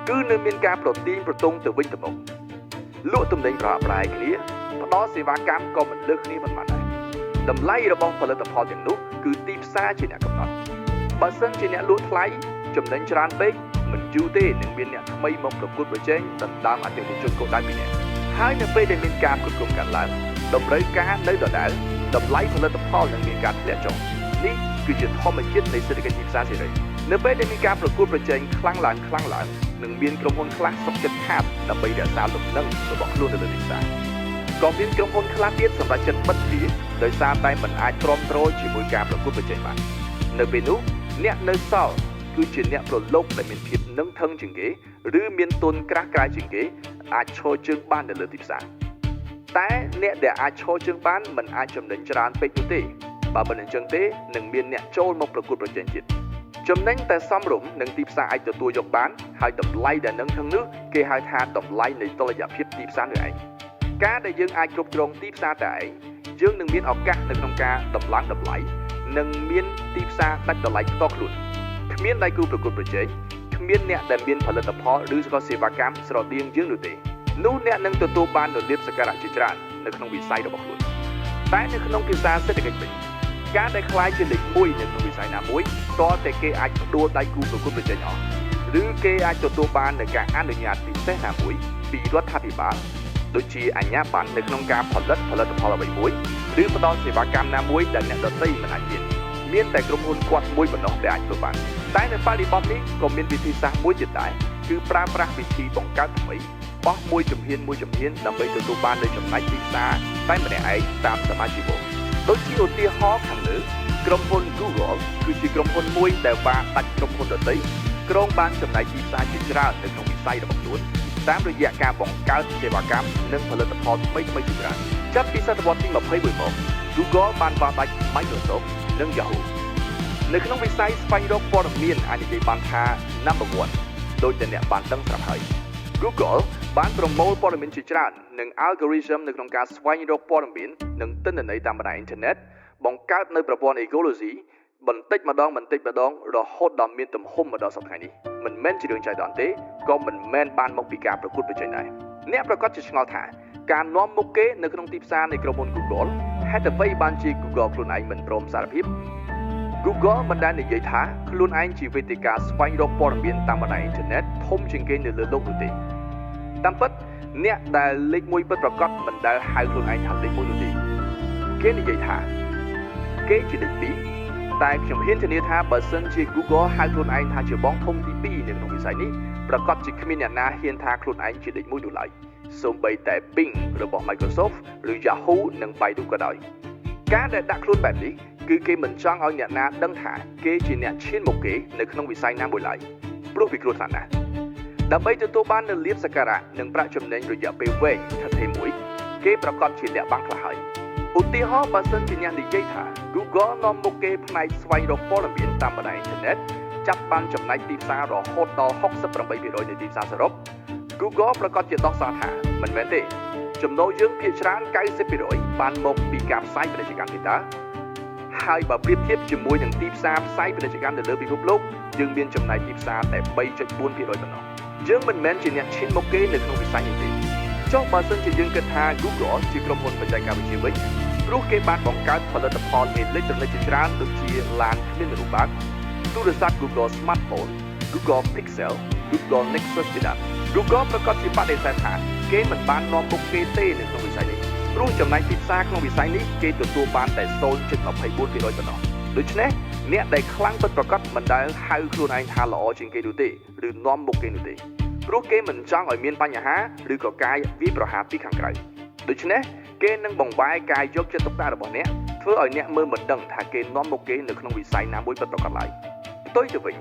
គឺនៅមានការប្រទាញប្រទង់ទៅវិញទៅមកលក់ទំនិញប្រហាក់ប្រហែលគ្នាផ្ដល់សេវាកម្មក៏មិនលើសគ្នាប៉ុន្មានដែរតម្លៃរបស់ផលិតផលទាំងនោះគឺទីផ្សារជាអ្នកកំណត់បើសិនជាអ្នកលក់ថ្លៃចំណេញច្រើនពេកមិនយូរទេនឹងមានអ្នកថ្មីមកប្រកួតប្រជែងដណ្ដើមអតិថិជនគោលដៅពីអ្នកហើយនៅពេលដែលមានការផ្គត់ផ្គង់កើនឡើងតម្រូវការនៅដដែលតម្លៃផលិតផលនឹងមានការធ្លាក់ចុះនេះគឺជាធម្មជាតិនៃសេដ្ឋកិច្ចទីផ្សារសេរីនៅពេលដែលមានការប្រកួតប្រជែងខ្លាំងឡើងខ្លាំងឡើងនឹងមានក្រុមហ៊ុនខ្លះសុខចិត្តខាតដើម្បីរក្សាលំនឹងរបស់ខ្លួននៅលើទីផ្សារក៏មានក្រុមហ៊ុនខ្លះទៀតសម្រេចចិត្តបិទទ្វារដោយសារតែមិនអាចទ្រាំទ្រជាមួយការប្រកួតប្រជែងបាននៅពេលនោះអ្នកនៅសល់គឺជាអ្នកប្រឡូកដែលមានភាពនឹងថឹងជាងគេឬមានទុនក្រាស់ក្រែជាងគេអាចឈរជើងបាននៅលើទីផ្សារតែអ្នកដែលអាចឈរជើងបានមិនអាចចំណេញច្រើនពេកនោះទេបើមិនអញ្ចឹងទេនឹងមានអ្នកចូលមកប្រកួតប្រជែងទៀតចំណេញតែសមរម្យនឹងទីផ្សារអាចទទួលយកបានហើយតម្លៃដែលនឹងថឹងនោះគេហៅថាតម្លៃនៃតុល្យភាពទីផ្សារនោះឯងការដែលយើងអាចគ្រប់គ្រងទីផ្សារតែឯងយើងនឹងមានឱកាសនៅក្នុងការដំឡើងតម្លៃនិងមានទីផ្សារដាច់តម្លៃផ្ទាល់ខ្លួនគ្មានដៃគូប្រកួតប្រជែងគ្មានអ្នកដែលមានផលិតផលឬក៏សេវាកម្មស្រដៀងយើងនោះទេនោះអ្នកនឹងទទួលបាននូវលាភសក្ការៈជាច្រើននៅក្នុងវិស័យរបស់ខ្លួនតែនៅក្នុងភាសាសេដ្ឋកិច្ចវិញការដែលក្លាយជាលេខ1នៅក្នុងវិស័យណាមួយតើតែគេអាចផ្ដួលដៃគូប្រកួតប្រជែងអស់ឬគេអាចទទួលបាននូវការអនុញ្ញាតពិសេសណាមួយ ពីរដ្ឋាភិបាលដូចជាអាជ្ញាប័ណ្ណនៅក្នុងការផលិតផលិតផលអ្វីមួយឬផ្ដល់សេវាកម្មណាមួយដែលអ្នកដទៃមិនអាចមានមានតែក្រុមហ៊ុនគាត់មួយប៉ុណ្ណោះដែលអាចធ្វើបានតែនៅបរិបទនេះក៏មានវិធីសាស្ត្រមួយទៀតដែរគឺប្រើប្រាស់វិធីបង្កើតថ្មីបោះមួយជំហានមួយជំហានដើម្បីទទួលបាននូវចំណែកទីផ្សារតែម្នាក់ឯងតាមសមាជីវដូចជាឧទាហរណ៍ខាងលើក្រុមហ៊ុន Google គឺជាក្រុមហ៊ុនមួយដែលវ៉ាដាច់ក្រុមហ៊ុនដទៃក្រុងបានចំណែកទីផ្សារជាច្រើននៅក្នុងវិស័យរបស់ខ្លួនតាមរយៈការបង្កើតសេវាកម្មនិងផលិតផលថ្មីៗជាច្រើនចាប់ពីសតវត្សទី21មក Google បានវ៉ាដាច់ Microsoft និង Yahoo នៅក្នុងវិស័យស្វែងរកព័ត៌មានអាចនិយាយបានថា Number 1ដោយតែអ្នកបានដឹងស្រាប់ហើយ Google បានប្រមូលព័ត៌មានជាច្រើននិង algorithm នៅក្នុងការស្វែងរកព័ត៌មាននិងទិន្នន័យតាមបណ្ដាញអ៊ីនធឺណិតបង្កើតនៅប្រព័ន្ធ ecology បន្តិចម្ដងបន្តិចម្ដងរហូតដល់មានទំហំមកដល់សប្តាហ៍នេះមិនមែនជារឿងចៃដន្យទេក៏មិនមែនបានមកពីការប្រកួតប្រជែងដែរអ្នកប្រកាសជាឆ្ងល់ថាការនាំមុខគេនៅក្នុងទីផ្សារនៃក្រុមហ៊ុន Google ហេតុអ្វីបានជា Google ខ្លួនឯងមិនព្រមសារភាព Google មិនដែលនិយាយថាខ្លួនឯងជាវេទិកាស្វែងរកព័ត៌មានតាមបណ្ដាញអ៊ីនធឺណិតធំជាងគេនៅលើលោកនោះទេតាមពិតអ្នកដែលលេខ1ពិតប្រាកដមិនដែលហៅខ្លួនឯងថាលេខ1នោះទេគេនិយាយថាគេជាលេខ2តែខ្ញុំហ៊ានធានាថាបើសិនជា Google ហៅខ្លួនឯងថាជាបងធំទី2នៅក្នុងវិស័យនេះប្រាកដជាគ្មានអ្នកណាហ៊ានថាខ្លួនឯងជាលេខ1នោះឡើយសូម្បីតែ Bing របស់ Microsoft ឬ Yahoo និង Baidu ក៏ដោយការដែលដាក់ខ្លួនបែបនេះគឺគេមិនចង់ឲ្យអ្នកណាដឹងថាគេជាអ្នកឈានមុខគេនៅក្នុងវិស័យណាមួយឡើយព្រោះវាគ្រោះថ្នាក់ណាស់ដើម្បីទទួលបាននូវលាភសក្ការៈនិងប្រាក់ចំណេញរយៈពេលវែងថិតថេរមួយគេប្រកាសជាលាក់បាំងខ្លះហើយឧទាហរណ៍បើសិនជាអ្នកនិយាយថា Google នាំមុខគេផ្នែកស្វែងរកព័ត៌មានតាមបណ្ដាញអ៊ីនធឺណិតចាប់បានចំណែកទីផ្សាររហូតដល់ 68% នៃទីផ្សារសរុប Google ប្រកាសជាដោះសារថាមិនមែនទេចំណូលយើងភាគច្រើន 90% បានមកពីការផ្សាយពាណិជ្ជកម្មទេតើហើយបើប្រៀបធៀបជាមួយនឹងទីផ្សារផ្សាយពាណិជ្ជកម្មនៅលើពិភពលោកយើងមានចំណែកទីផ្សារតែ 3.4% ប៉ុណ្ណោះយើងមិនមែនជាអ្នកឈានមុខគេនៅក្នុងវិស័យនេះទេចុះបើសិនជាយើងគិតថា Google ជាក្រុមហ៊ុនបច្ចេកវិទ្យាវិញព្រោះគេបានបង្កើតផលិតផលអេឡិចត្រូនិកជាច្រើនដូចជាឡានគ្មានមនុស្សបើកទូរស័ព្ទ Google Smartphone Google Pixel Google Nexus ជាដើម Google ប្រកាសជាបដិសេធថាគេមិនបាននាំមុខគេទេនៅក្នុងវិស័យនេះព្រោះចំណែកទីផ្សារក្នុងវិស័យនេះគេទទួលបានតែ 0.24% ប៉ុណ្ណោះដូច្នេះអ្នកដែលខ្លាំងពិតប្រាកដមិនដែលហៅខ្លួនឯងថាល្អជាងគេនោះទេឬនាំមុខគេនោះទេព្រោះគេមិនចង់ឲ្យមានបញ្ហាឬក៏ការវាយប្រហារពីខាងក្រៅដូច្នេះគេនឹងបង្វែរការយកចិត្តទុកដាក់របស់អ្នកធ្វើឲ្យអ្នកមើលមិនដឹងថាគេនាំមុខគេនៅក្នុងវិស័យណាមួយពិតប្រាកដឡើយផ្ទុយទៅវិញ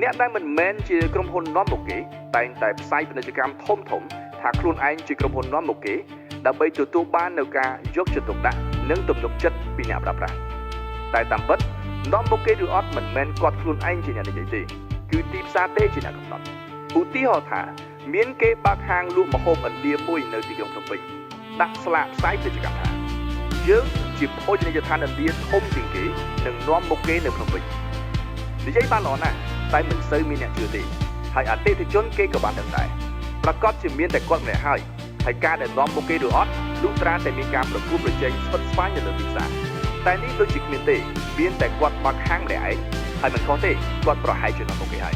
អ្នកដែលមិនមែនជាក្រុមហ៊ុននាំមុខគេតែងតែផ្សាយពាណិជ្ជកម្មធំធំថាខ្លួនឯងជាក្រុមហ៊ុននាំមុខគេដើម្បីទទួលបាននូវការយកចិត្តទុកដាក់និងទំនុកចិត្តពីអ្នកប្រើប្រាស់តែតាមពិតនាំមុខគេឬអត់មិនមែនគាត់ខ្លួនឯងជាអ្នកនិយាយទេគឺទីផ្សារទេជាអ្នកកំណត់ឧទាហរណ៍ថាមានគេបើកហាងលក់ម្ហូបឥណ្ឌាមួយនៅទីក្រុងភ្នំពេញដាក់ស្លាកផ្សាយពាណិជ្ជកម្មថាយើងជាភោជនីយដ្ឋានឥណ្ឌាធំជាងគេនិងនាំមុខគេនៅភ្នំពេញនិយាយបានល្អណាស់តែមិនសូវមានអ្នកជឿទេហើយអតិថិជនគេក៏បានដឹងដែរប្រកាសជាមានតែគាត់ម្នាក់ហើយហើយការដែលនាំមុខគេឬអត់លុះត្រាតែមានការប្រកួតប្រជែងស្វិតស្វាញនៅលើទីផ្សារតែនេះដូចជាគ្មានទេមានតែគាត់បើកហាងម្នាក់ឯងហើយមិនខុសទេគាត់ប្រហែលជានាំមុខគេហើយ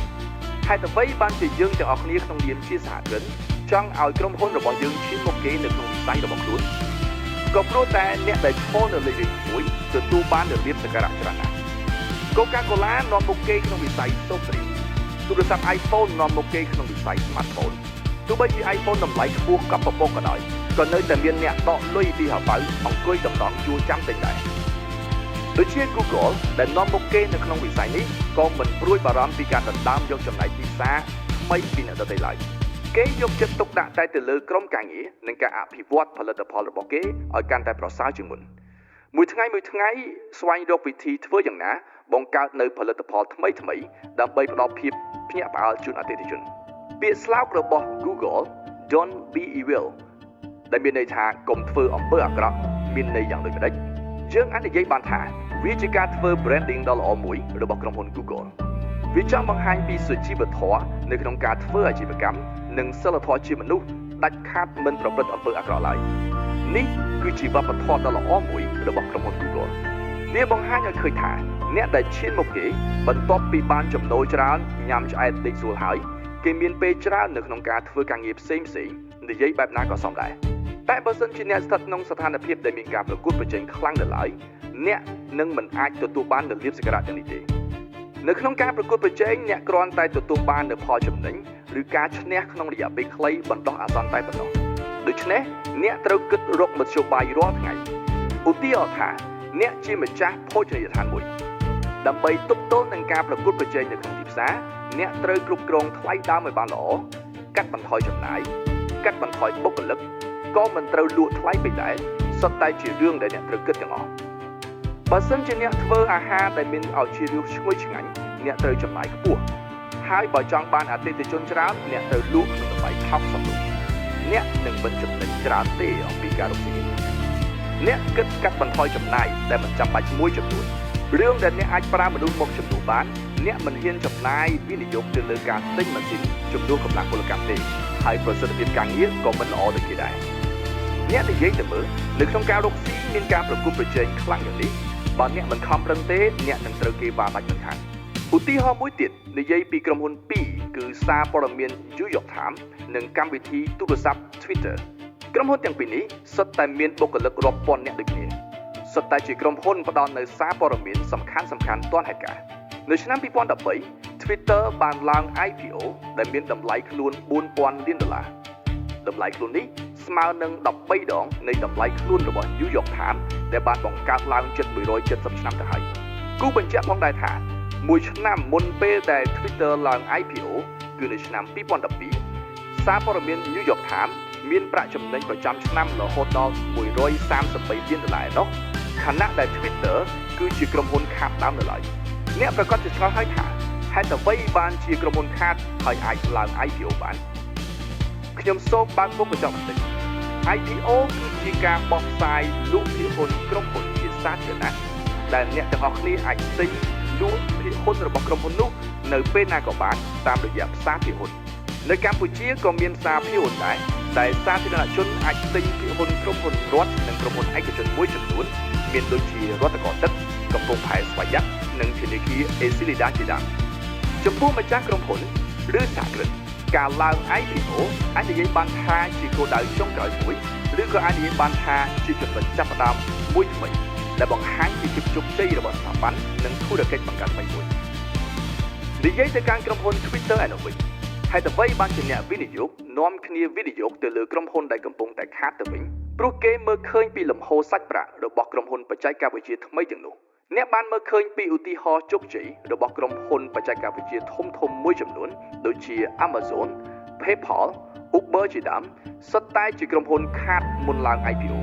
ហេតុអ្វីបានជាយើងទាំងអស់គ្នាក្នុងនាមជាសហគ្រិនចង់ឲ្យក្រុមហ៊ុនរបស់យើងឈានមុខគេនៅក្នុងវិស័យរបស់ខ្លួនក៏ព្រោះតែអ្នកដែលឈរនៅលេខរៀងទី1ទទួលបាននូវលាភសក្ការៈច្រើនណាស់ Coca-Cola នាំមុខគេក្នុងវិស័យ soft drink ទូរស័ព្ទ iPhone នាំមុខគេក្នុងវិស័យ smartphone ទោះបីជា iPhone តម្លៃខ្ពស់កប់ពពកក៏ដោយក៏នៅតែមានអ្នកដកលុយពីហោប៉ៅអង្គុយតម្រង់ជួរចាំទិញដែរដូចជា Google ដែលនាំមុខគេនៅក្នុងវិស័យនេះក៏មិនព្រួយបារម្ភពីការដណ្ដើមយកចំណែកទីផ្សារថ្មីពីអ្នកដទៃឡើយគេយកចិត្តទុកដាក់តែទៅលើក្រុមការងារនិងការអភិវឌ្ឍផលិតផលរបស់គេឲ្យកាន់តែប្រសើរជាងមុនមួយថ្ងៃមួយថ្ងៃស្វែងរកវិធីធ្វើយ៉ាងណាបង្កើតនៅផលិតផលថ្មីថ្មីដើម្បីផ្ដល់ភាពភ្ញាក់ផ្អើលជូនអតិថិជនពាក្យស្លោករបស់ Google Don't be evil ដែលមានន័យថាកុំធ្វើអំពើអាក្រក់មានន័យយ៉ាងដូចម្តេចយើងអាចនិយាយបានថាវាជាការធ្វើ branding ដ៏ល្អមួយរបស់ក្រុមហ៊ុន Google វាចង់បង្ហាញពីសុជីវធម៌នៅក្នុងការធ្វើអាជីវកម្មនិងសិលធម៌ជាមនុស្សដាច់ខាតមិនប្រព្រឹត្តអំពើអាក្រក់ឡើយនេះគឺជាវប្បធម៌ដ៏ល្អមួយរបស់ក្រុមហ៊ុន Google វាបង្ហាញឲ្យឃើញថាអ្នកដែលឈានមុខគេបន្ទាប់ពីបានចំណូលច្រើនញ៉ាំឆ្អែតដេកស្រួលហើយគេមានពេលច្រើននៅក្នុងការធ្វើការងារផ្សេងផ្សេង និយាយបែបណាក៏សមដែរតែបើសិនជាអ្នកស្ថិតក្នុងស្ថានភាពដែលមានការប្រកួតប្រជែងខ្លាំងនៅឡើយអ្នកនឹងមិនអាចទទួលបាននូវលាភសក្ការៈទាំងនេះទេនៅក្នុងការប្រកួតប្រជែងអ្នកគ្រាន់តែទទួលបាននូវផលចំណេញឬការឈ្នះក្នុងរយៈពេលខ្លីបណ្ដោះអាសន្នតែប៉ុណ្ណោះដូច្នេះអ្នកត្រូវគិតរកមធ្យោបាយរាល់ថ្ងៃឧទាហរណ៍ថាអ្នកជាម្ចាស់ភោជនីយដ្ឋានមួយដើម្បីទប់ទល់នឹងការប្រកួតប្រជែងនៅក្នុងទីផ្សារអ្នកត្រូវគ្រប់គ្រងថ្លៃដើមឲ្យបានល្អកាត់បន្ថយចំណាយកាត់បន្ថយបុគ្គលិកក៏មិនត្រូវលក់ថ្លៃពេកដែរសុទ្ធតែជារឿងដែលអ្នកត្រូវគិតទាំងអស់បើសិនជាអ្នកធ្វើអាហារដែលមានឱជារសឈ្ងុយឆ្ងាញ់អ្នកត្រូវចំណាយខ្ពស់ហើយបើចង់បានអតិថិជនច្រើនអ្នកត្រូវលក់ក្នុងតម្លៃថោកសមរម្យអ្នកនឹងមិនចំណេញច្រើនទេអំពីការរកស៊ីនេះអ្នកគិតកាត់បន្ថយចំណាយដែលមិនចាំបាច់មួយចំនួនរឿងដែលអ្នកអាចប្រើមនុស្សមកជំនួសបានអ្នកមិនហ៊ានចំណាយវិនិយោគទៅលើការទិញម៉ាស៊ីនជំនួសកម្លាំងពលកម្មទេហើយប្រសិទ្ធភាពការងារក៏មិនល្អដូចគេដែរអ្នកនិយាយទៅមើលនៅក្នុងការរកស៊ីមានការប្រកួតប្រជែងខ្លាំងយ៉ាងនេះបើអ្នកមិនខំប្រឹងទេអ្នកនឹងត្រូវគេវាដាច់មិនខានឧទាហរណ៍មួយទៀតនិយាយពីក្រុមហ៊ុនពីរគឺសារព័ត៌មាន New York Times និងកម្មវិធីទូរស័ព្ទ Twitter ក្រុមហ៊ុនទាំងពីរនេះសុទ្ធតែមានបុគ្គលិករាប់ពាន់នាក់ដូចគ្នាសុទ្ធតែជាក្រុមហ៊ុនផ្ដល់នូវសារព័ត៌មានសំខាន់ៗទាន់ហេតុការណ៍នៅឆ្នាំ2013 Twitter បានឡើង IPO ដែលមានតម្លៃខ្លួន4000លានដុល្លារតម្លៃខ្លួននេះស្មើនឹង13ដងនៃតម្លៃខ្លួនរបស់ New York Times ដែលបានបង្កើតឡើងជិត170ឆ្នាំទៅហើយគូបញ្ជាក់ផងដែរថាមួយឆ្នាំមុនពេលដែល Twitter ឡើង IPO គឺនៅឆ្នាំ2012សារព័ត៌មាន New York Times មានប្រាក់ចំណេញប្រចាំឆ្នាំរហូតដល់133លានដុល្លារឯណោះខណៈដែល Twitter គឺជាក្រុមហ៊ុនខាតដើមនៅឡើយអ្នកប្រកាសជាឆ្ងល់ហើយថាហេតុអ្វីបានជាក្រុមហ៊ុនខាតហើយអាចឡើង IPO បានខ្ញុំសូមបើកមុខបញ្ចប់បន្តិច IPO គឺជាការបោះផ្សាយលក់ភាគហ៊ុនក្រុមហ៊ុនជាសាធារណៈដែលអ្នកទាំងអស់គ្នាអាចទិញលក់ភាគហ៊ុនរបស់ក្រុមហ៊ុននោះនៅពេលណាក៏បានតាមរយៈផ្សារភាគហ៊ុននៅកម្ពុជាក៏មានផ្សារភាគហ៊ុនដែរដែលសាធារណជនអាចទិញភាគហ៊ុនក្រុមហ៊ុនរដ្ឋនិងក្រុមហ៊ុនឯកជនមួយចំនួនមានដូចជារដ្ឋកោទឹកកំពង់ផែស្វយ័តនិងធនាគារអេស៊ីលីដាជាដើមចំពោះម្ចាស់ក្រុមហ៊ុនឬសហគ្រិនការឡើង IPO អាចនិយាយបានថាជាគោលដៅចុងក្រោយមួយឬក៏អាចនិយាយបានថាជាចំណុចចាប់ផ្ដើមមួយថ្មីដែលបង្ហាញពីភាពជោគជ័យរបស់ស្ថាប័ននិងធុរកិច្ចបង្កើតថ្មីមួយនិយាយទៅកាន់ក្រុមហ៊ុន Twitter ឯនោះវិញហេតុអ្វីបានជាអ្នកវិនិយោគនាំគ្នាវិនិយោគទៅលើក្រុមហ៊ុនដែលកំពុងតែខាតទៅវិញព្រោះគេមើលឃើញពីលំហូរសាច់ប្រាក់របស់ក្រុមហ៊ុនបច្ចេកវិទ្យាថ្មីទាំងនោះអ្នកបានមើលឃើញពីឧទាហរណ៍ជោគជ័យរបស់ក្រុមហ៊ុនបច្ចេកវិទ្យាធំៗមួយចំនួនដូចជា Amazon, PayPal, Uber ជាដើមសុទ្ធតែជាក្រុមហ៊ុនខាតមុនឡើង IPO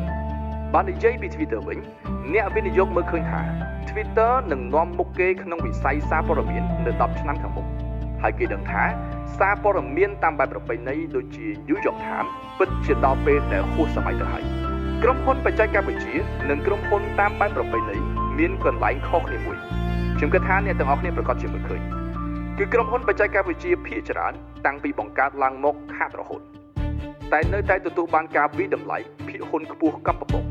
បើនិយាយពី Twitter វិញអ្នកវិនិយោគមើលឃើញថា Twitter នឹងនាំមុខគេក្នុងវិស័យសារព័ត៌មាននៅ10ឆ្នាំខាងមុខហើយគេដឹងថាសារព័ត៌មានតាមបែបប្រពៃណីដូចជា New York Times ពិតជាដល់ពេលដែលហួសសម័យទៅហើយក្រុមហ៊ុនបច្ចេកវិទ្យានិងក្រុមហ៊ុនតាមបែបប្រពៃណីមានកន្លែងខុសគ្នាមួយខ្ញុំគិតថាអ្នកទាំងអស់គ្នាប្រកាសជាមើលឃើញគឺក្រុមហ៊ុនបច្ចេកវិទ្យាភាគច្រើនតាំងពីបង្កើតឡើងមកខាតរហូតតែនៅតែទទួលបានការវិតម្លៃភាគហ៊ុនខ្ពស់កប់ពពក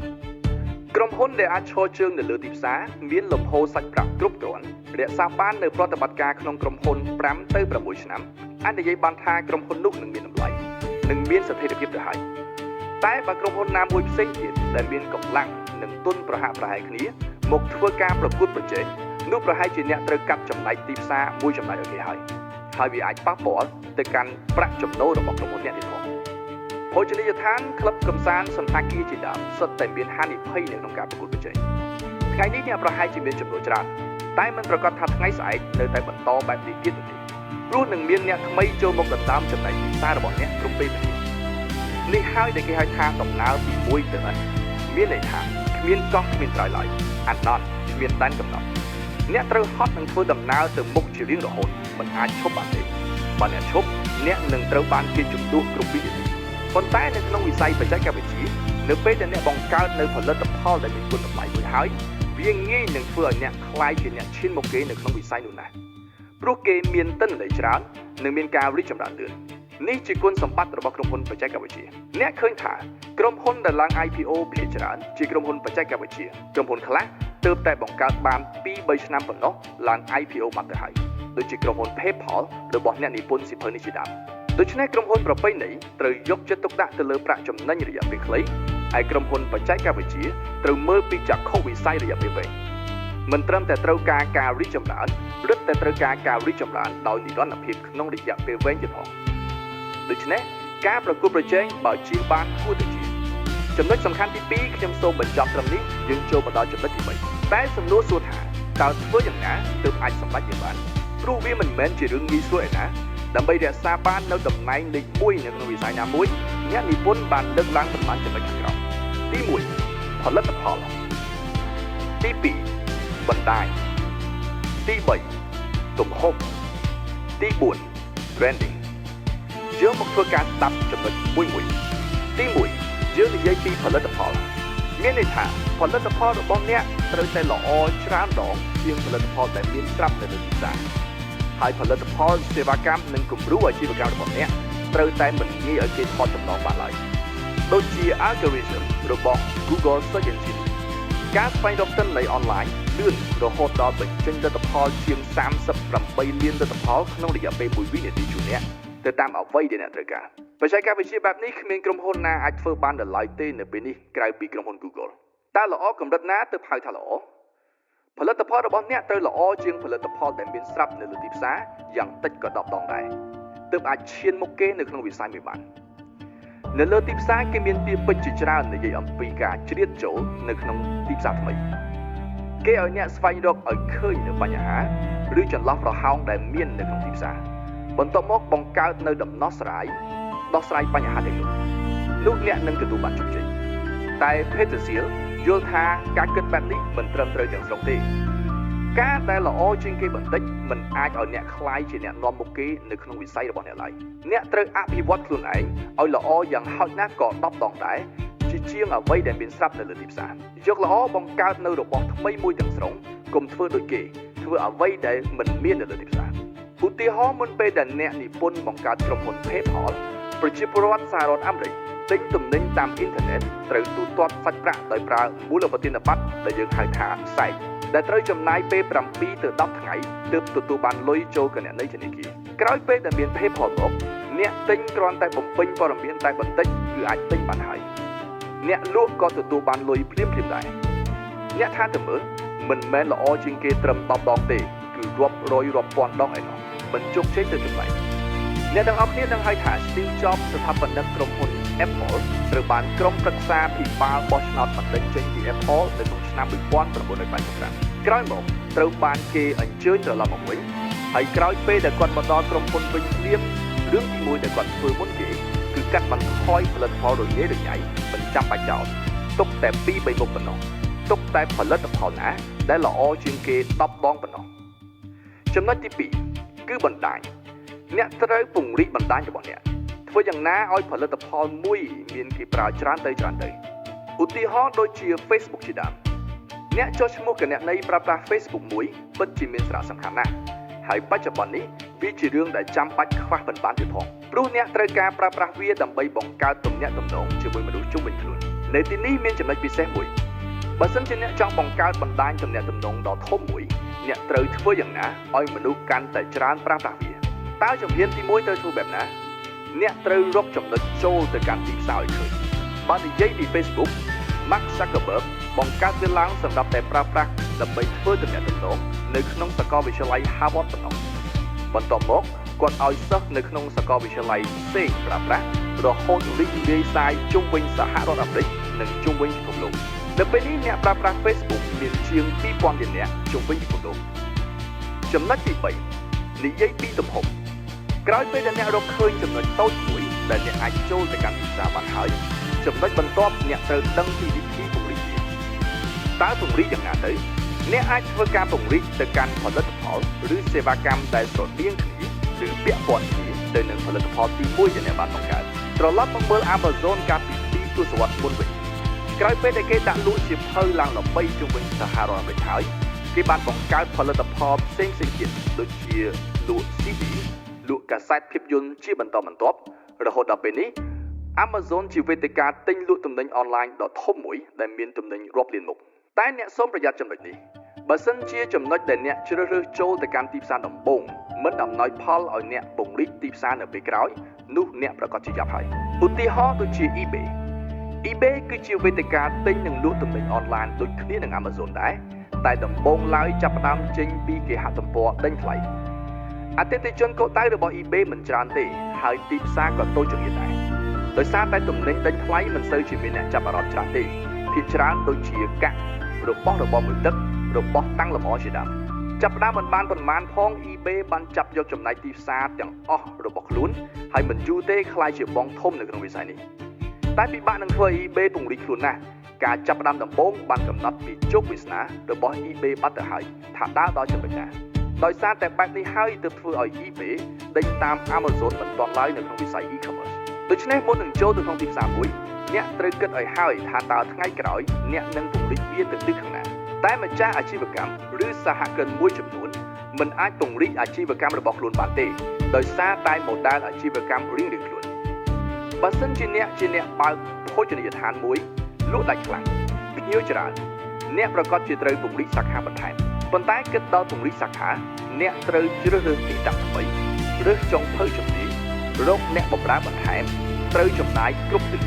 ក្រុមហ៊ុនដែលអាចឈរជើងនៅលើទីផ្សារមានលំហូរសាច់ប្រាក់គ្រប់គ្រាន់រក្សាបាននៅប្រតិបត្តិការក្នុងក្រុមហ៊ុន5ទៅ6ឆ្នាំអាចនិយាយបានថាក្រុមហ៊ុននោះនឹងមានតម្លៃនិងមានស្ថិរភាពទៅហើយតែបើក្រុមហ៊ុនណាមួយផ្សេងទៀតដែលមានកម្លាំងនិងទុនប្រហាក់ប្រហែលគ្នាមកធ្វើការប្រកួតប្រជែងនោះប្រហែលជាអ្នកត្រូវកាត់ចំណែកទីផ្សារមួយចំណែកឲ្យគេហើយហើយវាអាចប៉ះពាល់ទៅកាន់ប្រាក់ចំណូលរបស់ក្រុមហ៊ុនអ្នកទៀតផងភោជនីយដ្ឋានក្លឹបកម្សាន្តសណ្ឋាគារជាដើមសុទ្ធតែមានហានិភ័យនៅក្នុងការប្រកួតប្រជែងថ្ងៃនេះអ្នកប្រហែលជាមានចំនួនច្រើនតែមិនប្រកាសថាថ្ងៃស្អែកនៅតែបន្តបែបនេះទៀតនោះទេព្រោះនឹងមានអ្នកថ្មីចូលមកដណ្ដើមចំណែកទីផ្សាររបស់អ្នកគ្រប់ពេលវេលានេះហើយដែលគេហៅថាដំណើរពីមួយទៅអិនមានន័យថាគ្មានកោះគ្មានត្រើយឡើយអាណន់គ្មានដែនកំណត់អ្នកត្រូវហត់នឹងធ្វើដំណើរទៅមុខជារៀងរហូតមិនអាចឈប់បានទេបើអ្នកឈប់អ្នកនឹងត្រូវបានគេជំនួសគ្រប់វិនាទីប៉ុន្តែនៅក្នុងវិស័យបច្ចេកវិទ្យានៅពេលដែលអ្នកបង្កើតនៅផលិតផលដែលមានគុណតម្លៃមួយហើយវាងាយនឹងធ្វើឲ្យអ្នកក្លាយជាអ្នកឈានមុខគេនៅក្នុងវិស័យនោះណាស់ព្រោះគេមានទិន្នន័យច្រើននិងមានការរីកចម្រើនលឿននេះជាគុណសម្បត្តិរបស់ក្រុមហ៊ុនបច្ចេកវិទ្យាអ្នកឃើញថាក្រុមហ៊ុនដែលឡើង IPO ភាគច្រើនជាក្រុមហ៊ុនបច្ចេកវិទ្យាក្រុមហ៊ុនខ្លះទើបតែបង្កើតបាន 2-3 ឆ្នាំប៉ុណ្ណោះឡើង IPO បាត់ទៅហើយដូចជាក្រុមហ៊ុន PayPal របស់អ្នកនិពន្ធសៀវភៅនេះជាដើម ដូច្នេះក្រុមហ៊ុនប្រពៃណីត្រូវយកចិត្តទុកដាក់ទៅលើប្រាក់ចំណេញរយៈពេលខ្លីឯក្រុមហ៊ុនបច្ចេកវិទ្យាត្រូវមើលពីចក្ខុវិស័យរយៈពេលវែងមិនត្រឹមតែត្រូវការការរីកចម្រើនរឹតតែត្រូវការការរីកចម្រើនដោយនិរន្តរភាពក្នុងរយៈពេលវែងទៀតផងដូច្នេះការប្រកួតប្រជែងបើជៀសបានគួរតែជៀសចំណុចសំខាន់ទី2ខ្ញុំសូមបញ្ចប់ត្រឹមនេះយើងចូលមកដល់ចំណុចទី3តែសំណួរសួរថាតើធ្វើយ៉ាងណាទើបអាចសម្រេចវាបានព្រោះវាមិនមែនជារឿងងាយស្រួលឯណាដើម្បីរក្សាបាននូវតំណែងលេខ1នៅក្នុងវិស័យណាមួយអ្នកនិពន្ធបានលើកឡើងប្រមាណចំណុចខាងក្រោមទី1ផលិតផលទី2បណ្ដាញទី3ទំហំទី4 branding យើងមកធ្វើការស្ដាប់ចំណុចមួយមួយទី1យើងនិយាយពីផលិតផលមានន័យថាផលិតផលរបស់អ្នកត្រូវតែល្អច្រើនដងជាងផលិតផលដែលមានស្រាប់នៅលើទីផ្សារហើយផលិតផលសេវាកម្មនិងគំរូអាជីវកម្មរបស់អ្នកត្រូវតែមិនងាយឲ្យគេថតចំណងបានឡើយដូចជា algorithm របស់ Google Search Engine ការស្វែងរកទិន្នន័យអនឡាញលឿនរហូតដល់បញ្ចេញលទ្ធផលជាង38លានលទ្ធផលក្នុងរយៈពេល1វិនាទីជូនអ្នកទៅតាមអ្វីដែលអ្នកត្រូវការបច្ចេកវិទ្យាបែបនេះគ្មានក្រុមហ៊ុនណាអាចធ្វើបានដល់ឡើយទេនៅពេលនេះក្រៅពីក្រុមហ៊ុន Google តើល្អកម្រិតណាទើបហៅថាល្អផលិតផលរបស់អ្នកត្រូវល្អជាងផលិតផលដែលមានស្រាប់នៅលើទីផ្សារយ៉ាងតិចក៏10ដងដែរទើបអាចឈានមុខគេនៅក្នុងវិស័យមួយបាននៅលើទីផ្សារគេមានពាក្យពេចន៍ជាច្រើននិយាយអំពីការជ្រៀតចូលនៅក្នុងទីផ្សារថ្មីគេឲ្យអ្នកស្វែងរកឲ្យឃើញនៅបញ្ហាឬចន្លោះប្រហោងដែលមាននៅក្នុងទីផ្សារបន្ទាប់មកបង្កើតនៅដំណោះស្រាយដោះស្រាយបញ្ហាទាំងនោះនោះអ្នកនឹងទទួលបានជោគជ័យតែ Peter Thiel យល់ថាការគិតបែបនេះមិនត្រឹមត្រូវទាំងស្រុងទេការដែលល្អជាងគេបន្តិចមិនអាចឲ្យអ្នកក្លាយជាអ្នកនាំមុខគេនៅក្នុងវិស័យរបស់អ្នកឡើយអ្នកត្រូវអភិវឌ្ឍខ្លួនឯងឲ្យល្អយ៉ាងហោចណាស់ក៏10ដងដែរជាជាងអ្វីដែលមានស្រាប់នៅលើទីផ្សារយកល្អបង្កើតនៅរបស់ថ្មីមួយទាំងស្រុងកុំធ្វើដូចគេធ្វើអ្វីដែលមិនមាននៅលើទីផ្សារឧទាហរណ៍មុនពេលដែលអ្នកនិពន្ធបង្កើតក្រុមហ៊ុន PayPal ប្រជាពលរដ្ឋសហរដ្ឋអាមេរិកទិញទំនិញតាមអ៊ីនធឺណិតត្រូវទូទាត់សាច់ប្រាក់ដោយប្រើមូលប្បទានបត្រដែលយើងហៅថាសែកដែលត្រូវចំណាយពេល7ទៅ10ថ្ងៃទើបទទួលបានលុយចូលគណនីធនាគារក្រោយពេលដែលមាន PayPal មកអ្នកទិញគ្រាន់តែបំពេញព័ត៌មានតែបន្តិចគឺអាចទិញបានហើយអ្នកលក់ក៏ទទួលបានលុយភ្លាមៗដែរអ្នកថាទៅមើលមិនមែនល្អជាងគេត្រឹម10ដងទេគឺរាប់រយរាប់ពាន់ដងឯណោះមិនជោគជ័យទៅចំណែកអ្នកទាំងអស់គ្នាដឹងហើយថា Steve Jobs ស្ថាបនិកក្រុមហ៊ុន Apple ត្រូវបានក្រុមប្រឹក្សាភិបាលបោះឆ្នោតបណ្តេញចេញពី Apple នៅក្នុងឆ្នាំ1985ក្រោយមកត្រូវបានគេអញ្ជើញត្រឡប់មកវិញហើយក្រោយពេលដែលគាត់មកដល់ក្រុមហ៊ុនវិញភ្លាមរឿងទី1ដែលគាត់ធ្វើមុនគេគឺកាត់បន្ថយផលិតផលរញ៉េរញ៉ៃមិនចាំបាច់ចោលទុកតែ2 3មុខប៉ុណ្ណោះទុកតែផលិតផលណាដែលល្អជាងគេ10ដងប៉ុណ្ណោះចំណុចទី2គឺបណ្ដាញអ្នកត្រូវពង្រីកបណ្ដាញរបស់អ្នកធ្វើយ៉ាងណាឲ្យផលិតផលមួយមានគេប្រើច្រើនទៅច្រើនទៅឧទាហរណ៍ដូចជា Facebook ជាដើមអ្នកចុះឈ្មោះគណនីប្រើប្រាស់ Facebook មួយពិតជាមានសារៈសំខាន់ណាស់ហើយបច្ចុប្បន្ននេះវាជារឿងដែលចាំបាច់ខ្វះមិនបានទៀតផងព្រោះអ្នកត្រូវការប្រើប្រាស់វាដើម្បីបង្កើតទំនាក់ទំនងជាមួយមនុស្សជុំវិញខ្លួននៅទីនេះមានចំណុចពិសេសមួយបើសិនជាអ្នកចង់បង្កើតបណ្ដាញទំនាក់ទំនងដ៏ធំមួយអ្នកត្រូវធ្វើយ៉ាងណាឲ្យមនុស្សកាន់តែច្រើនប្រើប្រាស់វាតើជំហានទី1ត្រូវធ្វើបែបណាអ្នកត្រូវរកចំណុចចូលទៅកាន់ទីផ្សារឲ្យឃើញបើនិយាយពី Facebook Mark Zuckerberg បង្កើតវាឡើងសម្រាប់តែប្រើប្រាស់ដើម្បីធ្វើទំនាក់ទំនងនៅក្នុងសាកលវិទ្យាល័យ Harvard ប៉ុណ្ណោះបន្ទាប់មកគាត់ឲ្យសិស្សនៅក្នុងសាកលវិទ្យាល័យផ្សេងប្រើប្រាស់រហូតរីករាយសាយជុំវិញសហរដ្ឋអាមេរិកនិងជុំវិញពិភពលោកនៅពេលនេះអ្នកប្រើប្រាស់ Facebook មានជាង2000លាននាក់ជុំវិញពិភពលោកចំណុចទី3និយាយពីទំហំក្រោយពេលដែលអ្នករកឃើញចំណុចតូចមួយដែលអ្នកអាចចូលទៅកាន់ទីផ្សារបានហើយចំណុចបន្ទាប់អ្នកត្រូវដឹងពីវិធីពង្រីកវាតើពង្រីកយ៉ាងណាទៅអ្នកអាចធ្វើការពង្រីកទៅកាន់ផលិតផលឬសេវាកម្មដែលស្រដៀងគ្នាឬពាក់ព័ន្ធគ្នាទៅនឹងផលិតផលទី1ដែលអ្នកបានបង្កើតត្រឡប់មកមើល Amazon កាលពី2ទសវត្សរ៍មុនវិញក្រោយពេលដែលគេដាក់លក់សៀវភៅឡើងល្បីជុំវិញសហរដ្ឋអាមេរិកហើយគេបានបង្កើតផលិតផលផ្សេងៗទៀតដូចជាលក់ CD លក់កាសែតភាពយន្តជាបន្តបន្ទាប់រហូតដល់ពេលនេះ Amazon ជាវេទិកាទិញលក់ទំនិញអនឡាញដ៏ធំមួយដែលមានទំនិញរាប់លានមុខតែអ្នកសូមប្រយ័ត្នចំណុចនេះបើសិនជាចំណុចដែលអ្នកជ្រើសរើសចូលទៅកាន់ទីផ្សារដំបូងមិនអំណោយផលឲ្យអ្នកពង្រីកទីផ្សារនៅពេលក្រោយ នោះអ្នកប្រាកដជាយ៉ាប់ហើយឧទាហរណ៍ដូចជា eBay eBay គឺជាវេទិកាទិញនិងលក់ទំនិញអនឡាញដូចគ្នានឹង Amazon ដែរតែដំបូងឡើយចាប់ផ្ដើមចេញពីគេហទំព័រដេញថ្លៃអតិថិជនគោលដៅរបស់ eBay មិនច្រើនទេហើយទីផ្សារក៏តូចចង្អៀតដែរដោយសារតែទំនិញដេញថ្លៃមិនសូវជាមានអ្នកចាប់អារម្មណ៍ច្រើនទេភាគច្រើនដូចជាកាក់របស់របរមួយទឹករបស់តាំងលម្អជាដើមចាប់ផ្ដើមមិនបានប៉ុន្មានផង eBay បានចាប់យកចំណែកទីផ្សារទាំងអស់របស់ខ្លួនហើយមិនយូរទេក្លាយជាបងធំនៅក្នុងវិស័យនេះតែពិបាកនឹងធ្វើ eBay ពង្រីកខ្លួនណាស់ការចាប់ផ្ដើមដំបូងបានកំណត់ពីជោគវាសនារបស់ eBay បាត់ទៅហើយថាដើរដល់ចំណុចណាដោយសារតែបែបនេះហើយទើបធ្វើឲ្យ eBay ដេញតាម Amazon មិនទាន់ឡើយនៅក្នុងវិស័យ e-commerce ដូច្នេះមុននឹងចូលទៅក្នុងទីផ្សារមួយអ្នកត្រូវគិតឲ្យហើយថាតើថ្ងៃក្រោយអ្នកនឹងពង្រីកវាទៅទិសខាងណាតែម្ចាស់អាជីវកម្មឬសហគ្រិនមួយចំនួនមិនអាចពង្រីកអាជីវកម្មរបស់ខ្លួនបានទេដោយសារតែ model អាជីវកម្មរៀងៗខ្លួនបើសិនជាអ្នកជាអ្នកបើកភោជនីយដ្ឋានមួយលក់ដាច់ខ្លាំងភ្ញៀវច្រើនអ្នកប្រាកដជាត្រូវពង្រីកសាខាបន្ថែមប៉ុន្តែគិតដល់ពង្រីកសាខាអ្នកត្រូវជ្រើសរើសទីតាំងថ្មីរើសចុងភៅជំនាញរកអ្នកបម្រើបន្ថែមត្រូវចំណាយគ្រប់ទិស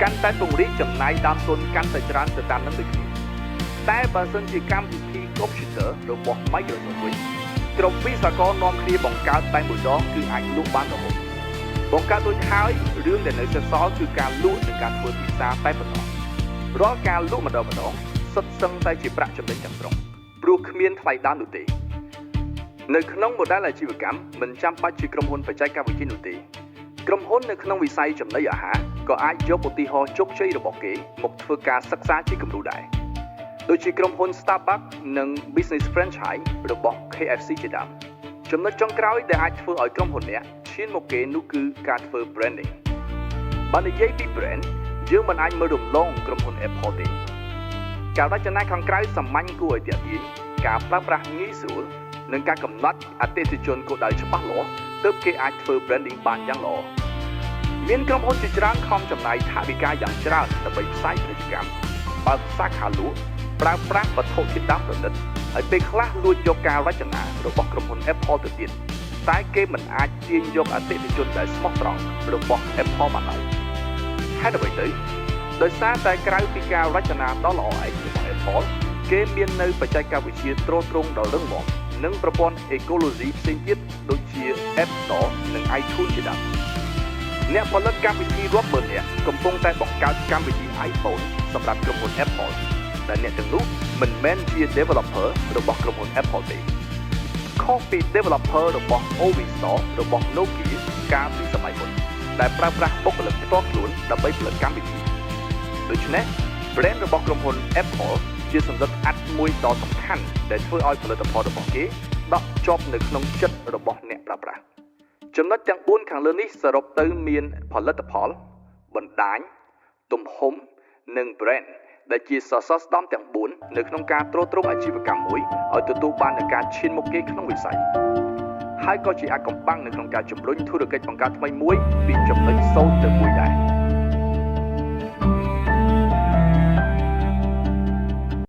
កាន់តែពង្រីកចំណាយដើមទុនកាន់តែច្រើនទៅតាមនឹងដូចគ្នាតែបើសិនជាកម្មវិធីកុំព្យូទ័ររបស់ Microsoft វិញក្រុមវិស្វករនាំគ្នាបង្កើតតែមួយដងគឺអាចលក់បានរហូតបង្កើតដូចហើយរឿងដែលនៅសេសសល់គឺការលក់និងការធ្វើទីផ្សារតែប៉ុណ្ណោះរាល់ការលក់ម្ដងម្ដងសុទ្ធសឹងតែជាប្រាក់ចំណេញទាំងស្រុងព្រោះគ្មានថ្លៃដើមនោះទេនៅក្នុង model អាជីវកម្មមិនចាំបាច់ជាក្រុមហ៊ុនបច្ចេកវិទ្យានោះទេក្រុមហ៊ុននៅក្នុងវិស័យចំណីអាហារក៏អាចយកឧទាហរណ៍ជោគជ័យរបស់គេមកធ្វើការសិក្សាជាគំរូដែរដូចជាក្រុមហ៊ុន Starbucks និង Business Franchise របស់ KFC ជាដើមចំណុចចុងក្រោយដែលអាចធ្វើឲ្យក្រុមហ៊ុនអ្នកឈានមកគេនោះគឺការធ្វើ branding បើនិយាយពី brand យើងមិនអាចមើលរំលងក្រុមហ៊ុន Apple ទេការរចនាខាងក្រៅសាមញ្ញគួរឲ្យទាក់ទាញការប្រើប្រាស់ងាយស្រួលនិងការកំណត់អតិថិជនគោលដៅច្បាស់លាស់ទើបគេអាចធ្វើ branding បានយ៉ាងល្អមានក្រុមហ៊ុនជាច្រើនខំចំណាយថវិកាយ៉ាងច្រើនដើម្បីផ្សាយពាណិជ្ជកម្មបើកសាខាលក់ប្រើប្រាស់វត្ថុធាតុដើមប្រណិតហើយពេលខ្លះលួចយកការរចនារបស់ក្រុមហ៊ុន Apple ទៅទៀតតែគេមិនអាចទាញយកអតិថិជនដែលស្មោះត្រង់របស់ Apple បានឡើយហេតុអ្វីទៅដោយសារតែក្រៅពីការរចនាដ៏ល្អឯករបស់ Apple គេមាននៅបច្ចេកវិទ្យាទ្រទ្រង់ដ៏រឹងមាំនិងប្រព័ន្ធអេកូឡូស៊ីផ្សេងទៀតដូចជា App Store និង iTunes ជាដើមអ្នកផលិតកម្មវិធីរាប់ម៉ឺននាក់កំពុងតែបង្កើតកម្មវិធី iPhone សម្រាប់ក្រុមហ៊ុន Apple ដែលអ្នកទាំងនោះមិនមែនជា developer របស់ក្រុមហ៊ុន Apple ទេខុសពី developer របស់ Ovi Store របស់ Nokia កាលពីសម័យមុនដែលប្រើប្រាស់បុគ្គលិកផ្ទាល់ខ្លួនដើម្បីផលិតកម្មវិធីដូច្នេះ brand របស់ក្រុមហ៊ុន Apple ជាសន្លឹកអាត់មួយដ៏សំខាន់ដែលធ្វើឲ្យផលិតផលរបស់គេដក់ជាប់នៅក្នុងចិត្តរបស់អ្នកប្រើប្រាស់ចំណុចទាំង4ខាងលើនេះសរុបទៅមានផលិតផលបណ្ដាញទំហំនិង brand ដែលជាសសរស្តម្ភទាំង4នៅក្នុងការទ្រទ្រង់អាជីវកម្មមួយឲ្យទទួលបាននូវការឈានមុខគេក្នុងវិស័យហើយក៏ជាអាថ៌កំបាំងនៅក្នុងការជំរុញធុរកិច្ចបង្កើតថ្មីមួយពីចំណុច0ទៅ1ដែរ។